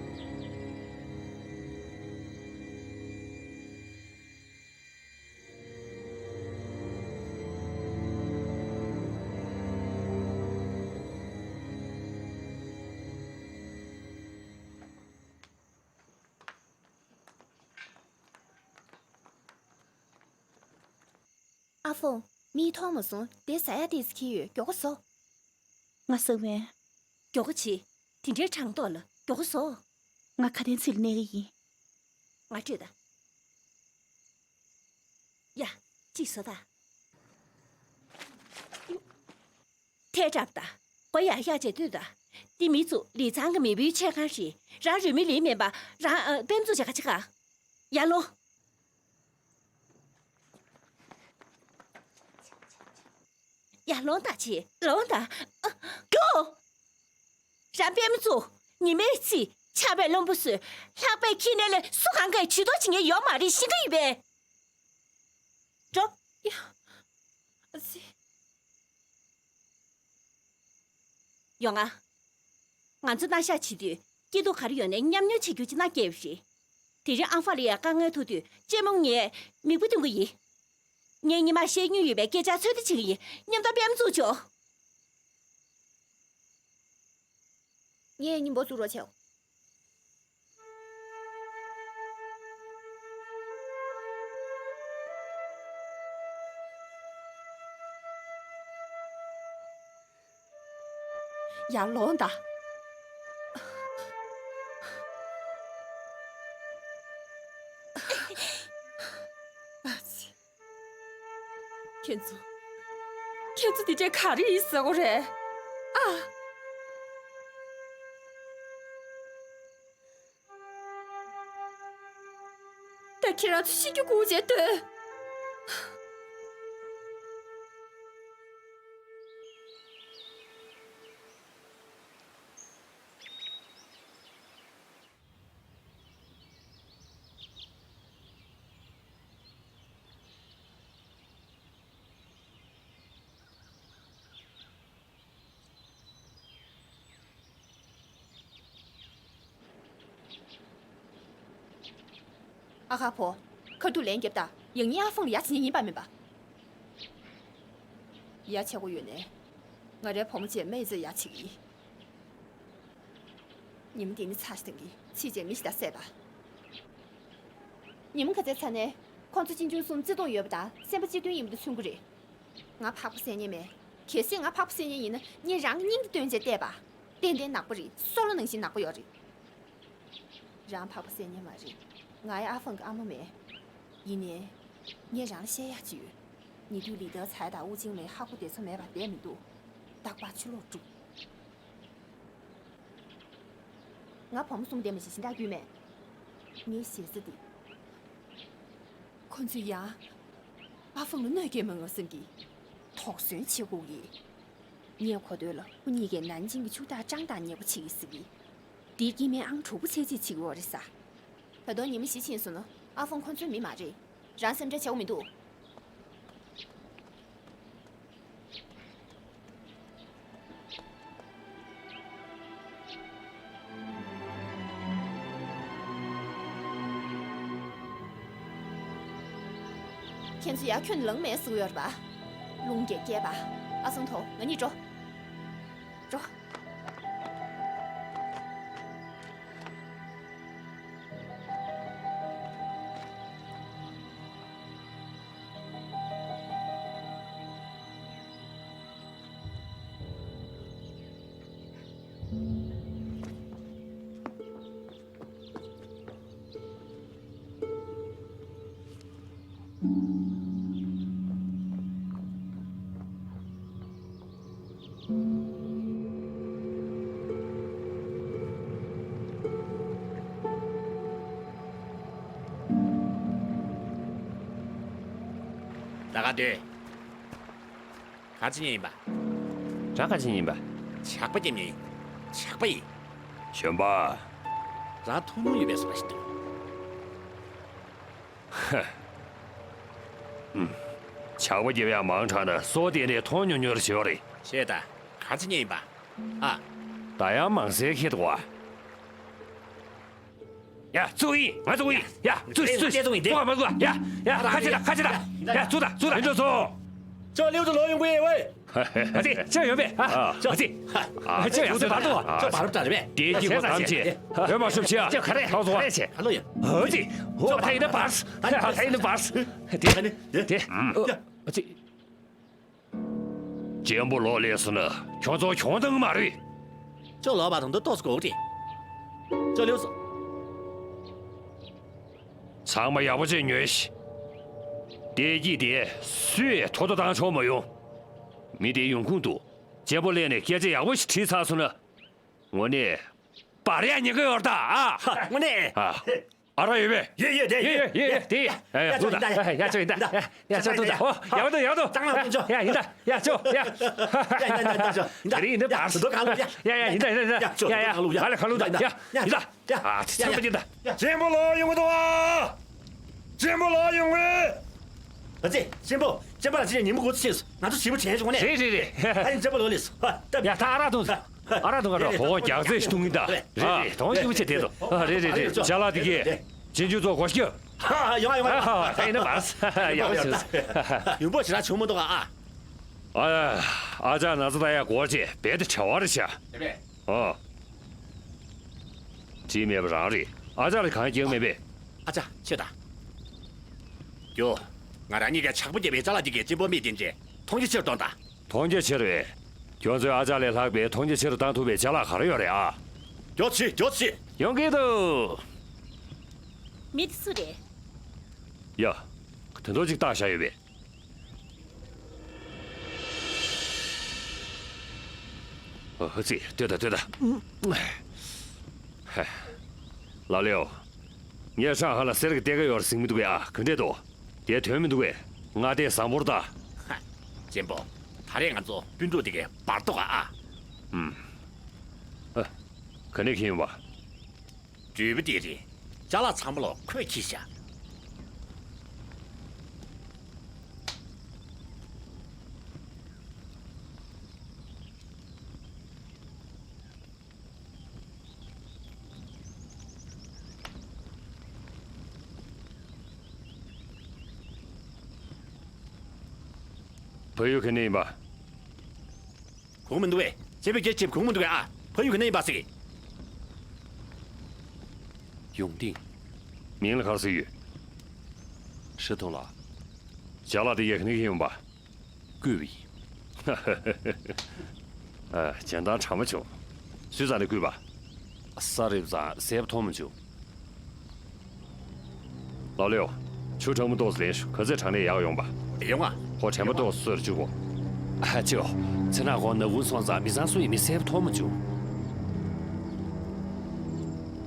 ཨ་ཧྥོ། མིག་མཐོང་མ་སོང་། དེ་ཟ་ཡ་ཏོག་ཙམ་འཁྱེར་ཡོད། མགྱོགས་པོ་ཟོ། ང་ཟ་མེད། མགྱོགས་པོ་བྱེད། དེ་འདྲའི་གྲང་ཐོག་ལ་མགྱོགས་པོ་ཟོ། ང་ཁ་དན་ཚིག་ལ་གནས་ཀྱི་ཡིན། ང་སྤྲོད་དང་། ཡ། གཅིག་ཟོ་དང་། ཐལ་དྲགས་པ་དང་། མགོ་ཡར་བཞག་བྱས་ལྟོས་དང་། འདི་མི་ཚོ་ལི་ཚང་གི་མེས་པོའི་ཆས་ཁང་རེད། རང་རུས་མེད་ལི་མེད་པ། རང་ཨ། དཔེ་མཛོད་བྱ་ག་ཅི་ག་ཡར་ལོངས། ཡར་ལོངས་དང་། ཕྱིར་ལོངས་དང་། ཨ། འགྲོ། རང་དཔེ་མཛོད། ཉི་མའི་ཚེ་ཆར་པས་རློན་པོ་བཟོས། ལྷགས་པས་ཁྱི་ནས་ལས་སུ་གང་གིས་ཇུས་གཏོགས་བྱེད་མཁན་ཡོད་མ་རེད། ཤེས་ཀྱི་ཡོད་པས། འགྲོ། ཡ། ཨ་ཙི། ཡོང་ང་། ང་ཚོ་སྣ་ཤག་བྱེད་དུས་སྐྱིད་སྡུག་ག་རེ་ཡོད་ནའི་མཉམ་མྱོང་བྱེད་རྒྱུ་ཅིག་གནང་སྐྱེལ་བ་རེད། དེ་རིང་ཨང་ཧྥང་ལ་ཡ་དཀའ་ངལ་ཐུག་དུས་གཅེན་མོ་ངས་མིག་དཔེ་སྟོན་གྱི་ཡིན། ངས་སྔོན་མ་བཤད་མྱོང་ཡོད་པའི་སྐད་ཆ་ཚོད་ལྟ་བྱེད་ཀྱི་ཡིན། མཉམ་དུ་དཔེ་མཛོད་བྱོས། ངས་སྙིང་པོ་བཙུགས་རོགས་བྱའོ། ཡར་ལོངས་དང་། ཨ་ཙི། ཁྱེད་ཚོ། ཁྱེད་ཚོ་འདི་འདྲས་ག་རེ་ཡིན་ཟེར་གོ་རེད། ཨ། ད་ཁྱེད་རང་ཚོ་ཤི་རྒྱུ་སྒུག་བྱས་སྡོད། ཨ་ཁ་ཕོ། ཁ་ཐུག་ལན་རྒྱབ་དང་། ཡང་སྙིང་ཨ་ཧྥང་ལ་ཡ་བྱེད་ཉེན་ཡིན་པ་མིན་པ། ཡ་བྱེད་དགོས་ཡོད་ནའི། ང་རའི་བུ་མོ་བྱས་མེ་ཙི་ཡ་བྱེད་ཀྱི་ཡིན། ཉིན་མོ་འདི་ནི་ཚར་ཞིག་དང་གི་ཕྱིས་རྗེས་མི་ཞིག་དང་བསད་པ། ཉིན་མོ་ག་ཚོད་ཚར་ནས་ཁོང་ཚོ་གཅེན་གཅུང་གསུམ་བརྩེ་དུང་ཡོད་པ་དང་སེམས་པ་གཅིག་མཐུན་ཡིན་པ་དེ་མཚོན་གྱི་རེད། ང་ཕག་པ་བསད་མཁན་མེད། གལ་སྲིད་ང་ཕག་པ་བསད་མཁན་ཡིན་ན་ངས་རང་གི་སྙིང་དེ་བཏོན་བྱས་བལྟས་པ། ཏན་ཏན་ནག་པོ་རེད། སོ་ལོ་ནང་བཞིན་ནག་པོ་ཡོད་རེད། རང་ཕག་པ་བསད་མཁན་མ་རེད། ང་ཡི་ཨ་ཧྥང་གི་ཨ་མ་མེད། ཡིན་ནའི། ངས་རང་ལ་བཤད་ཡག་ཅིག་ཡོད། ཉེ་དུས་ལི་ཏཱ་ཚའེ་དང་ཨུ་ཅིང་ལའེ་ཧ་གོ་བདེ་ཚོ་མེད་པ་བསྡད་མི་འདུག་རྟག་པར་ཕྱི་ལོགས་དཀྲུགས། ང་བུ་མོ་གསུམ་ལྡན་མ་ཞིག་སྦྱིན་བདག་རྒྱུས་མེད། ངའི་ཞེ་ས་འདི། ཁོ་ཚོས་ཡང་ཨ་ཧྥང་ལ་གནོད་སྐྱེལ་མ་ངོ་སེམས་ཀྱིས་དོགས་ཟོན་བྱེད་དགོས་ཀྱི། ངས་གོ་དོན་ལ་ཁོ་གཉིས་ཀས་ནན་ཅིང་གི་ཕྱུག་བདག་ཀྲང་དང་ཉེ་པོ་བྱེད་ཀྱི་ཟེར་གི། དེའི་སྐྱེ་དམན་ཨང་དྲུག་པོ་ཚད་རྩིས་བྱེད་ཀྱི་ཡོད་རེད་ས། ད་དུང་ཉི་མ་བཞི་ཕྱིན་སོང་ན་ཨ་ཧྥང་ཁོ་ཚོའི་མི་མ་རེད། རང་སེམས་ཁྲལ་བྱེད་དགོས་མི་འདུག་ཁྱེད་ཚོ་ཡར་ཁྱོན་ལངས་མེད་ཟེར་གྱི་ཡོད་རེད་པ། རླུང་རྒྱག་སྐྱེས་པ། ཨ་སང་ཐོ་ང་གཉིས་འགྲོ། འགྲོ། ད་ག་སྡོད། ག་རེ་བྱེད་མཁན་ཡིན་པ། རང་ག་རེ་བྱེད་མཁན་ཡིན་པ། ཇག་པ་རྒྱབ་མཁན་ཡིན། ཇག་པ་ཡིན། གཞོན་པ། རང་མཐོང་མྱོང་ཡོད་པའི་བཟོ་འདྲ་ཞིག་འདུག་ཧ། ཨུམ། ཇག་པ་རྒྱབ་ཡག་མང་དྲགས་ན་སོ་བལྟས་ནས་མཐོང་མྱོང་མྱོང་རེ་བྱེད་པ་རེད། ཤེས་ད། ག་རེ་བྱེད་མཁན་ཡིན་པ། ཨ། ད་ཡང་མང་སའི་ཁེ་འདུག་བ། ཡ། བཙུགས་ཡིན། ང་བཙུགས་ཡིན། ཡ། བཙུགས། བཙུགས། བཙུགས་ཡིན། བཙུགས་པ་མ་བཙུགས། ཡ། ཡ། ཁ་ཕྱེ་ད། ཁ་ཕྱེ་ད། ཡ། བཙུགས་ད། བཙུགས་ད། ཡིན་འགྲོ་སོང་། ཅོ་ལིའུ་ཙི་ལོ་ཡོང་གི་ཝེ། ཨ་ཙི། ཅོ་ཡོང་པས། ཨ། ཨ་ཙི། ཨ་ཅོ་ཡོང་སོང་། བར་དུ། ཅོ་བར་དུ་རེད་པས། དེའི་སྐྱིད་པོ་གཏམ་བྱེད། བོད་མ་ཤོབ་ཆེ། ཅོ་ག་རེ། ཁ་སོ། ག་རེ་བྱེད། ཨ་ཙི། ཨོ་ད་ཡིན་ན་བར། ད་ཡིན་ན་བར། དེ། དེ། ཨ་ཙི། གཅེན་པོ་ལོག་སླེབས་སོང་ན་ཁྱོད་ཚོ་གྱོང་བཏང་གི་མ་རེད། ཅོ་ལོག་པ་དང་འདི་ཏོག་ཙམ་གོ་དྲི། ཅོ་ལིའུ་ཙི། ཚང་མ་ཡག་པོ་བྱས་ཉོན་ཞིག་དེ་སྐྱིད་དེ་སུས་ཐོ་ཐོ་བཏང་ཆོག་མ་ཡོང་། མི་དེ་ཡོང་ཁུངས་འདུག་གཅེན་པོ་སླེབས་ནས་སྐད་ཆ་ཡག་པོ་ཞིག་དྲིས་ཚར་སོང་ན། དངོས་གནས། འབར་ཡག་ཉེན་ཁ་ཡོད་རེད་ད་ཨ། དངོས་གནས། ཨ། ཨ་རག་ཡོད་པས། ཡོད་ཡོད་དེ་ཡོད། ཡོད་ཡོད་ཡོད་དེ་ཡོད། ཡ་ཡ་ཡ་ཅོ་ཡིན་ད། ཡ་ཅོ་ཡིན་ད། ཡ་ཅོ་ཡིན་ད། ཨོ་ཡག་པོ་འདུག་ཡག་པོ་འདུག་ཅང་མ་ཅོ། ཡ་ཡིན་ད། ཡ་ཅོ་ཡ། ཡ་ཡ་ཡ་ཅོ། ཡ་ཡིན་ད་བར། ཅོ་གང་ལུགས་ཡ། ཡ་ཡ་ཡིན་ད་ཡིན་ད་ཡིན་ད། ཡ་ཅོ་ཡ་ཡ། གང་ལུགས་ཡ། ང་ལ་གང་ལུགས་ད། ཡ་ཡིན་ད། ཡ་ཨ་ཚེ་ཚེ་པ་ཡིན་ད། ཡ་ཅོ། གཅེན་པོ་ལོག་ཡོང་གི་འདུག་ཨ། གཅེན་པོ་ལོག་ཡོང་གི། ཨ་ཙི། གཅེན་པོ། གཅེན་པོ་ལགས་ཅི་ཉིན་མོ་འགོ་ཚུགས་ཕྱིན་སོང་། ང་ཚོ་བྱིས་པ་དྲན་བྱུང་ནས། རེད་རེད་རེད། ཨ་ནི་གཅེན་པོ་ལོག་ལེས་སོང་། ཡ་ད་ཨ་རག་འཐུང་། ཨ་རག་འཐུང་ག་འགྲོ། ཧོ་ཧོ་རྒྱགས་ཚད་ཞིག་འཐུང་གི་ད། རེད་རེད། དོན་གཅིག་པུ་བྱེད་དེ་ཚོ། རེད་རེད་རེད། ཅ་ལག་དེ་གས། གཅེན་གཅུང་ཚོ་སྒོ་ཕྱེ། ཡོང་ང་ཡོང་ང་ཡོང་ང་། ད་ཡིན་ན་མར། ཡག་པོ་བྱུང་། ཡོང་འབོད་ཞེ་དྲག་བྱུང་མི་འདུག་ག་ཨ། ཨ་ཅག་ན་ཚ་ད་ཡ་སྒོར་ཆེ་རྦད་དེ་བྲེལ་བ་རེད་ཤག་རེད་པས། ཨོ། དྲིས་མེད་པ་རང་རེད། ཨ་ཅག་ལ་གང་རྒྱག་མེད་པས། ཨ་ཅག་ཁྱོད་ད། ཡོ། ང་རང་གཉིས་ཀས་ཇག་པ་བརྒྱབ་པའི་ཅ་ལག་འདི་གའི་གཅེན་པོ་མིག་བསྟན་རྗེས་མཐོང་རྒྱ་ཆེ་རུ་གཏོང་དང་། མཐོང་རྒྱ་ཆེ་རུ་བས། ཁྱོད་ཚོས་ཨ་ཅག་ལས་ལྷག་པའི་མཐོང་རྒྱ་ཆེ་རུ་བཏང་ཐུབ་པའི་ཅ་ལག་ག་རེ་ཡོད་རེད་ཨ། མགྱོགས་བྱེད་མགྱོགས་བྱེད། ཡོང་གི་འདུག་མི་དེ་སུ་རེད། ཡ། དེ་འདྲ་ཅིག་བཏགས་བཞག་ཡོད་པས། ཨ་ཙི། ལྟོས་དང་ལྟོས་དང་། ཧེ། ལགས་ལེའོ། ངས་ཧྲང་ཧ་ལ་གསེར་གྱི་སྟེགས་ཀ་ཡོད་རེད་ཟེར་གྱི་མི་འདུག་གས་ཨ། ག་འདྲས་འདུག་དེ་དོན་མི་འདུག་གས། ང་དེ་བཟང་པོར་ལྟ། ཧ། གཅེན་པོ། ད་རེས་ང་ཚོ་སྤུན་གྲོགས་དེ་གའི་བར་ཐོག་ག་ཨ། ཨུམ། ཨ། ག་ནས་ཁྱེར་ཡོང་བ། འགྲུལ་པ་དེ་རེད། ཅ་ལག་ཚང་མ་ལོག་ཁོས་ཁྱེར་བཞག་ཕ་ཡུལ་ག་ནས་ཡིན་པ། གོ་མི་འདུག་གས། གཅེན་པོས་སྐད་ཆ་གོ་མི་འདུག་གས་ཨ། ཕ་ཡུལ་ག་ནས་ཡིན་པ་ཟེར་གི། ཡོང་ཏིང་། མིང་ལ་ག་རེ་ཟེར་ཡོད། ཧྲི་ཐུང་ལགས། ཅ་ལག་དེ་གས་ག་ནས་ཁྱེར་ཡོང་པ། བརྐུས་པ་ཡིན། ཨ། སྤྱིར་བཏང་དྲག་མ་བྱུང་། སུས་རྩ་ནས་བརྐུས་པ། ས་རིབ་ཙང་གསལ་པོ་མཐོང་མ་བྱུང་། ལགས་ལེའོ། ཆུ་གྲང་མོ་ཏོག་ཙམ་ལེན་ཤོག་ག་ཚོད་གྲང་ནས་ཡག་ཡོང་པ། ཡོང་ང་། ཁོ་དྲན་པ་ཏོག་ཙམ་གསོས་རུ་བཅུག་གོ། ཨ་ཅོ། ཚེ་ན་ཁོང་ནག་ཁུང་སོང་ཙང་མི་ཚང་སུ་ཡིན་མིན་གསལ་པོ་མཐོང་མ་བྱུང་།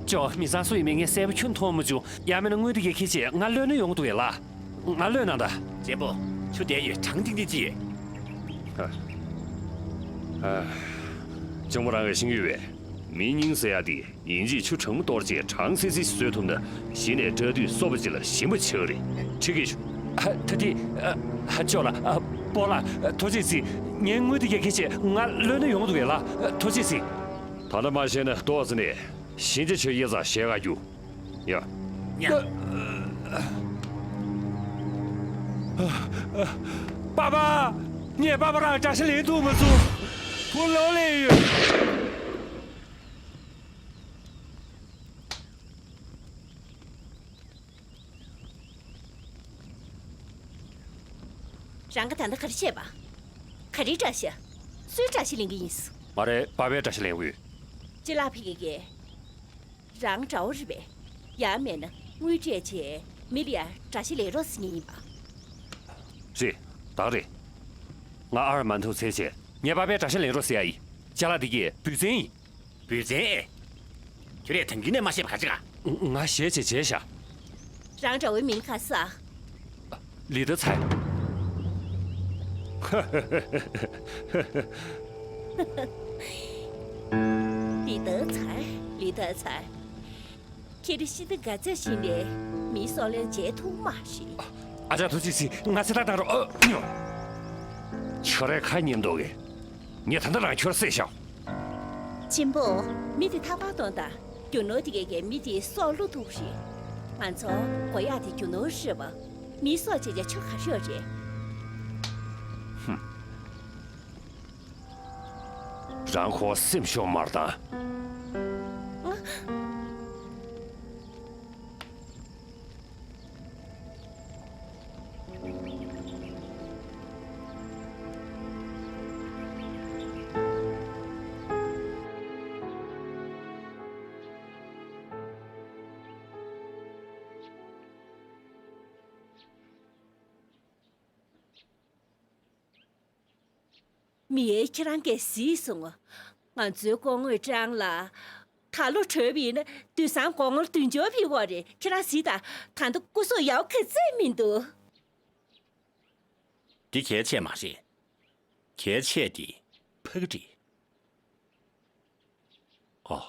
ཅོ། མི་ཚང་སུ་ཡིན་མིན་ངས་གསལ་པོ་ཁྱོན་མཐོང་མ་བྱུང་། ཡང་མིན་ན་དངུལ་དེ་གས་ཁྱེར་བྱས་ང་གློད་ན་ཡོང་གི་འདུག་གས་ལགས། ང་གློད་གནང་དང་། གཅེན་པོ། ཁྱོད་བསྡད་ཡོད། གྲང་ཐིང་ཐིང་ཅིག་ཡོད། ཨ། ཨ། གཅུང་མོ་རང་གིས་ཤེས་ཀྱི་ཡོད་པས། མི་སྙིང་ཟེར་ཡ་དེ་ཡིན་གཅིག་ཆུ་གྲང་མོ་གཏོར་བྱས་གྲང་སིལ་སིལ་ཞིག་བཟོས་ཐུབ་ན་གཞི་ནས་སྐྲག་དུས་སོ་པ་ཅིག་ལ་ཞིམ་པ་ཆགས་ཀྱི་རེད། ཁྲིད་གི་ཤོག་ཨ། ད་དེ། ཨ། ཅོ་ལགས། ཨ། སྤོ་ལགས། ཐུགས་རྗེ་གཟིགས། ངའི་དངུལ་དེ་གས་ཁྱེར་བྱས་ང་གློད་ན་ཡོང་གི་འདུག་གས་ལགས། ཐུགས་རྗེ་གཟིགས། ད་ལྟ་མ་བཤད་ན་ཏོག་ཙམ་ནས་ཤིན་ཅི་ཆོས་ཡེ་ཙང་བཤད་ག་རྒྱུ། ཡ། ཉ། པ་པ། ངས་པ་པ་རང་དགྲ་ཤ་ལེན་ཐུབ་མ་སོང་། བུ་ལོ་ལེ་ཡོད། རང་ག་ད་ལྟ་ག་རེ་བཤད་པ། ག་རེའི་དགྲ་ཤ། སུའི་དགྲ་ཤ་ལེན་གི་ཡིན། མ་རེད། པ་པའི་དགྲ་ཤ་ལེན་དགོས། ཅི་ལགས་ཕ་གི་གེ། རང་དགྲ་བོ་རེད་པས། ཡང་མེད་ན་དངུལ་སྤྲད་བྱས་མི་ལ་ཡ་དགྲ་ཤ་ལེན་རོགས་ཟེར་ངེས་ཡིན་པ། རེད། ད་རེད། ང་ཨར་མ་འཐུང་ཚེ་བྱས་ངས་པ་པའི་དགྲ་ཤ་ལེན་རོགས་ཟེར་ཡ་ཡིན། ཅ་ལག་འདི་གའི་བུ་བཙན་ཡིན། བུ་བཙན་ཨེ། ཁྱོད་རས་དང་གི་ནས་མ་ཤེས་པ་ག་ཅི་ག་ང་ཞེ་ཅིག་བྱས་ཤག་རང་དགྲ་བོའི་མིང་ག་ས། ལི་ཏ་ཚའེ། ལི་ཏ་ཚའེ། ལི་ཏ་ཚའེ། ཁྱེད་རི་ཤི་ཏི་ག་ཚད་ཤི་ནས་མིའི་སྲོག་ལན་འཇལ་ཐུབ་མ་རེད། ཨ་ཅག་ཐུགས་རྗེ་གཟིགས། ང་ཚེ་ཐག་བཏང་རོགས། ཨ། ཁྱོད་རའི་ཁ་ཉན་འདུག་གས། ངས་ད་ལྟ་རང་ཁྱོད་བསད་ཤག་གཅེན་པོ། མི་དེ་ཐག་པར་གཏོང་དང་། རྒྱུ་ནོར་དེ་གས་ཀྱིས་མི་དེའི་སྲོག་བླུ་ཐུབ་རེད། ང་ཚོ་དགོས་ཡག་དེ་རྒྱུ་ནོར་རེད་པ། མིའི་སྲོག་བཅད་བྱས་ཆོ་ག་ཤོག་རེད། ཧུམ། རང་ཁོ་སེམས་ཤོར་མ་བཏང་། ང་མི་ཡས་ཁྱེད་རང་གིས་གཟིགས་སོང་ངོ་། ང་ཚོའི་སྐུ་ངོ་ཀྲང་ལགས། ད་ལོ་གྲོལ་བ་ཡིན་ན་དུས་སང་སྒོར་མོ་བདུན་ཅུ་ཕུལ་བ་རེད། ཁྱེད་རང་གཟིགས་དང་། ད་ལྟ་སྐུ་གཟུགས་ཡག་པོ་ག་ཚད་མི་འདུག་འདི་གལ་ཆེ་མ་རེད། གལ་ཆེ་དེ་ཕ་གི་རེད། ཨོ།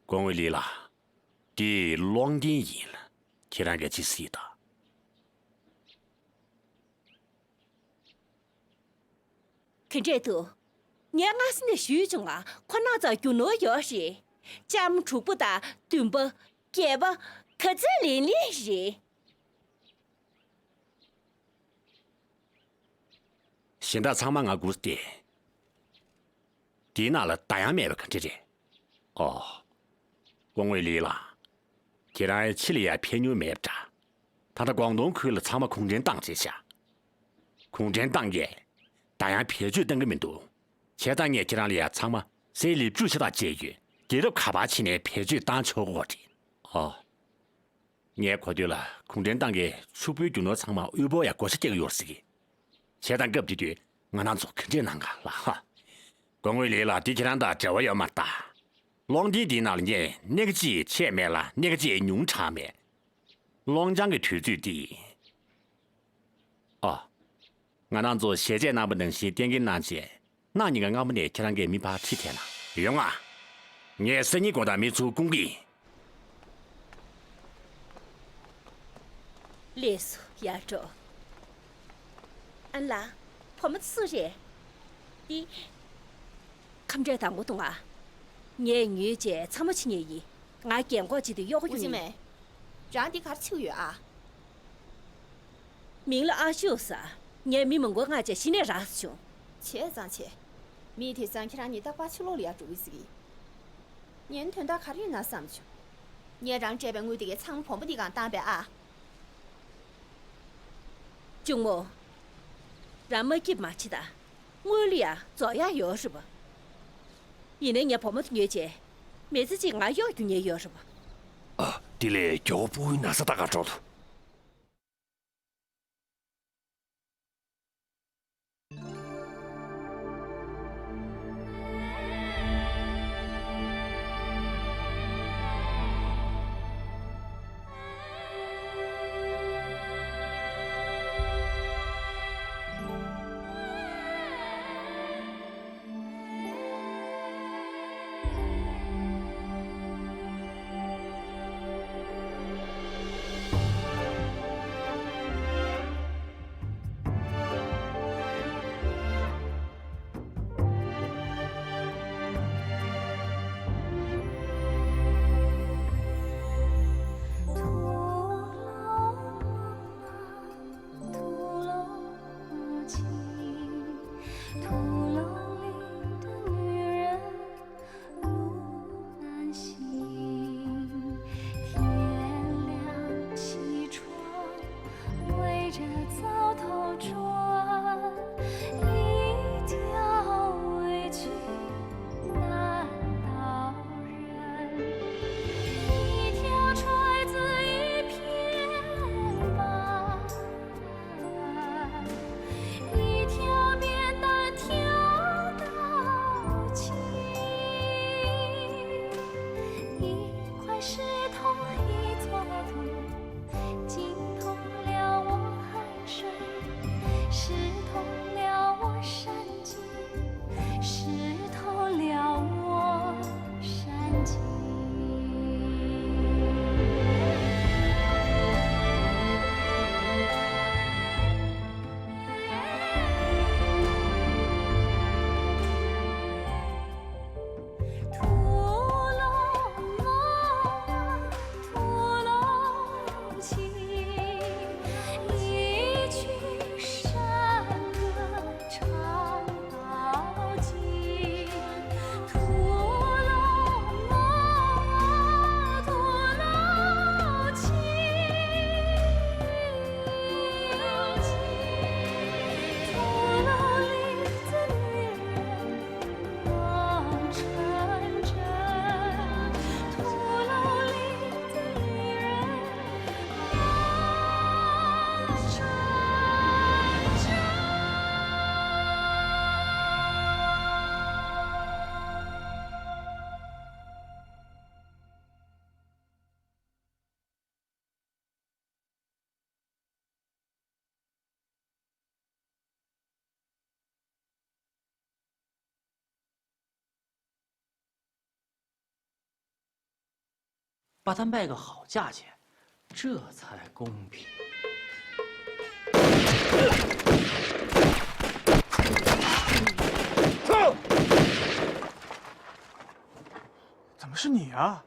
སྐུ་ངོ་ལི་ལགས། འདི་ཀློང་ལྡན་ཡིན། ཁྱེད་རང་གིས་ཅི་གཟིགས་དང་། ག་འདྲས་འདུག་ངས་སྔ་ས་ནས་ཞུས་བྱུང་ང་། ཁོ་ན་ཚོ་རྒྱུ་ནོར་ཡོད་རེད། ལྕམ་དྲུག་པོ་དང་བདུན་པ། བརྒྱད་པ། ག་ཚད་ལེན་ལེན་རེད། གཞན་དག་ཚང་མ་ང་སྒུག་སྟེ། དེའི་ནང་ལ་བདག་ཡང་མེད་པ་ག་འདྲ་རེད། ཨོ། སྐུ་ངོ་ལི་ལགས། ཁྱེད་རང་ཕྱི་ལ་ཡར་ཕེབས་མྱོང་མེད་པ་འདྲ། ད་ལྟ་ཀོང་ཏུང་ཁུལ་ལ་ཚང་མ་གུང་ཁྲན་ཏང་བྱས་ཤག་གུང་ཁྲན་ཏང་གིས་བདག་ཡང་བེད་སྤྱོད་གཏང་གི་མི་འདུག་བྱས་ཙང་ངས་ཁྱེད་རང་ལ་ཡར་ཚང་མ་གསེར་ལེབ་བཅུ་ཤ་སྟག་བཅད་ཡོད། རྒྱལ་རབས་ག་པར་ཕྱིན་ནས་བེད་སྤྱོད་བཏང་ཆོག་གི་རེད། ཨོ། ངའི་གོ་ཐོས་ལ་གུང་ཁྲན་ཏང་གིས་ཕྱུག་པོའི་རྒྱུ་ནོར་ཚང་མ་དབུལ་པོ་ཡར་བགོ་བཤའ་རྒྱག་གི་ཡོད་ཟེར་གི། བྱས་ཙང་སྐབས་དེ་དུས་ང་རང་ཚོ་ག་འདྲས་གནང་ག་ལགས། ཧ། སྐུ་ངོ་ལི་ལགས། འདི་ཁྱེད་རང་དང་འབྲེལ་བ་ཡོད་མ་རེད་ད། ཀློང་ལྡན་འདིའི་ནང་ལ་ངས་སྣེ་ཁ་གཅིག་ཆད་མེད་ལ་སྣེ་ཁ་གཅིག་ཉུང་དྲགས་མེད། ཀློང་ལྗང་གི་དུས་ཚོད་འདི། ཨ། ང་རང་ཚོ་ཞལ་ཆད་གནང་པ་ནང་བཞིན་བསྟན་འགེལ་གནང་རྗེས། གནངས་ཉིན་ག་སྔ་མོ་ནས་ཁྱེད་རང་གིས་མི་ཕར་ཁྲིད་ཐལ་ལ། ཡོང་ང་། ངས་སང་ཉིན་དགོང་དག་མི་ཚུར་བསྐུང་གི་ཡིན། ལགས་སོ། ཡར་འགྲོ། ཨ་ལ། བུ་མོ་སུ་རེད། འདི། ཁམས་བཀྲས་དང་པོ་འདུག་ང་། ངས་ཉོས་བྱས་ཚང་མ་ཕྱི་ཉལ་ཡིན། ང་རྒན་གོག་ཅིག་ཏུ་གཡོག་པོ་ཨུ་ཅི་ཡོང་མེ། ཡིན། རང་འདི་གར་ཕྱིན་ཡོད་ཨ། མིང་ལ་ཨ་ཤུ་ཟེར། ངས་མི་མང་པོ་མངགས་བྱས་གཞི་ནས་རག་སོང་། བྱས་ཙང་བྱས། མི་དེ་ཚང་ཁྱེད་རང་གཉིས་རྟག་པར་ཕྱི་ལོགས་ལ་ཡར་འགྲོ་གི་ཟེར་གི། ངས་དོན་དག་ག་རེ་ཡིན་ན་བསམ་བྱུང་། ངས་རང་སྤྲད་པའི་དངུལ་དེ་གའི་ཚང་མ་བུ་མོ་འདི་སྒང་བཏང་པས་ཨ། གཅུང་མོ། རང་མ་སྐྱིད་མ་བྱེད་ད། དངུལ་ལ་ཡ་རྫོགས་ཡག་ཡོད་རེད་པ། ཡིན་ནའི་ངས་བུ་མོ་དེ་ཉོས་བྱས། མི་ཚེ་གཅིག་ང་གཡོག་རྒྱུག་མཁན་ཡོད་རེད་པ། ཨ། དེ་ལས་མགྱོགས་པོ་སྤུ་གུའི་ན་ཚ་ལྟ་ག་འགྲོ་དོ། 把它卖个好价钱，这才公平。怎么是你啊？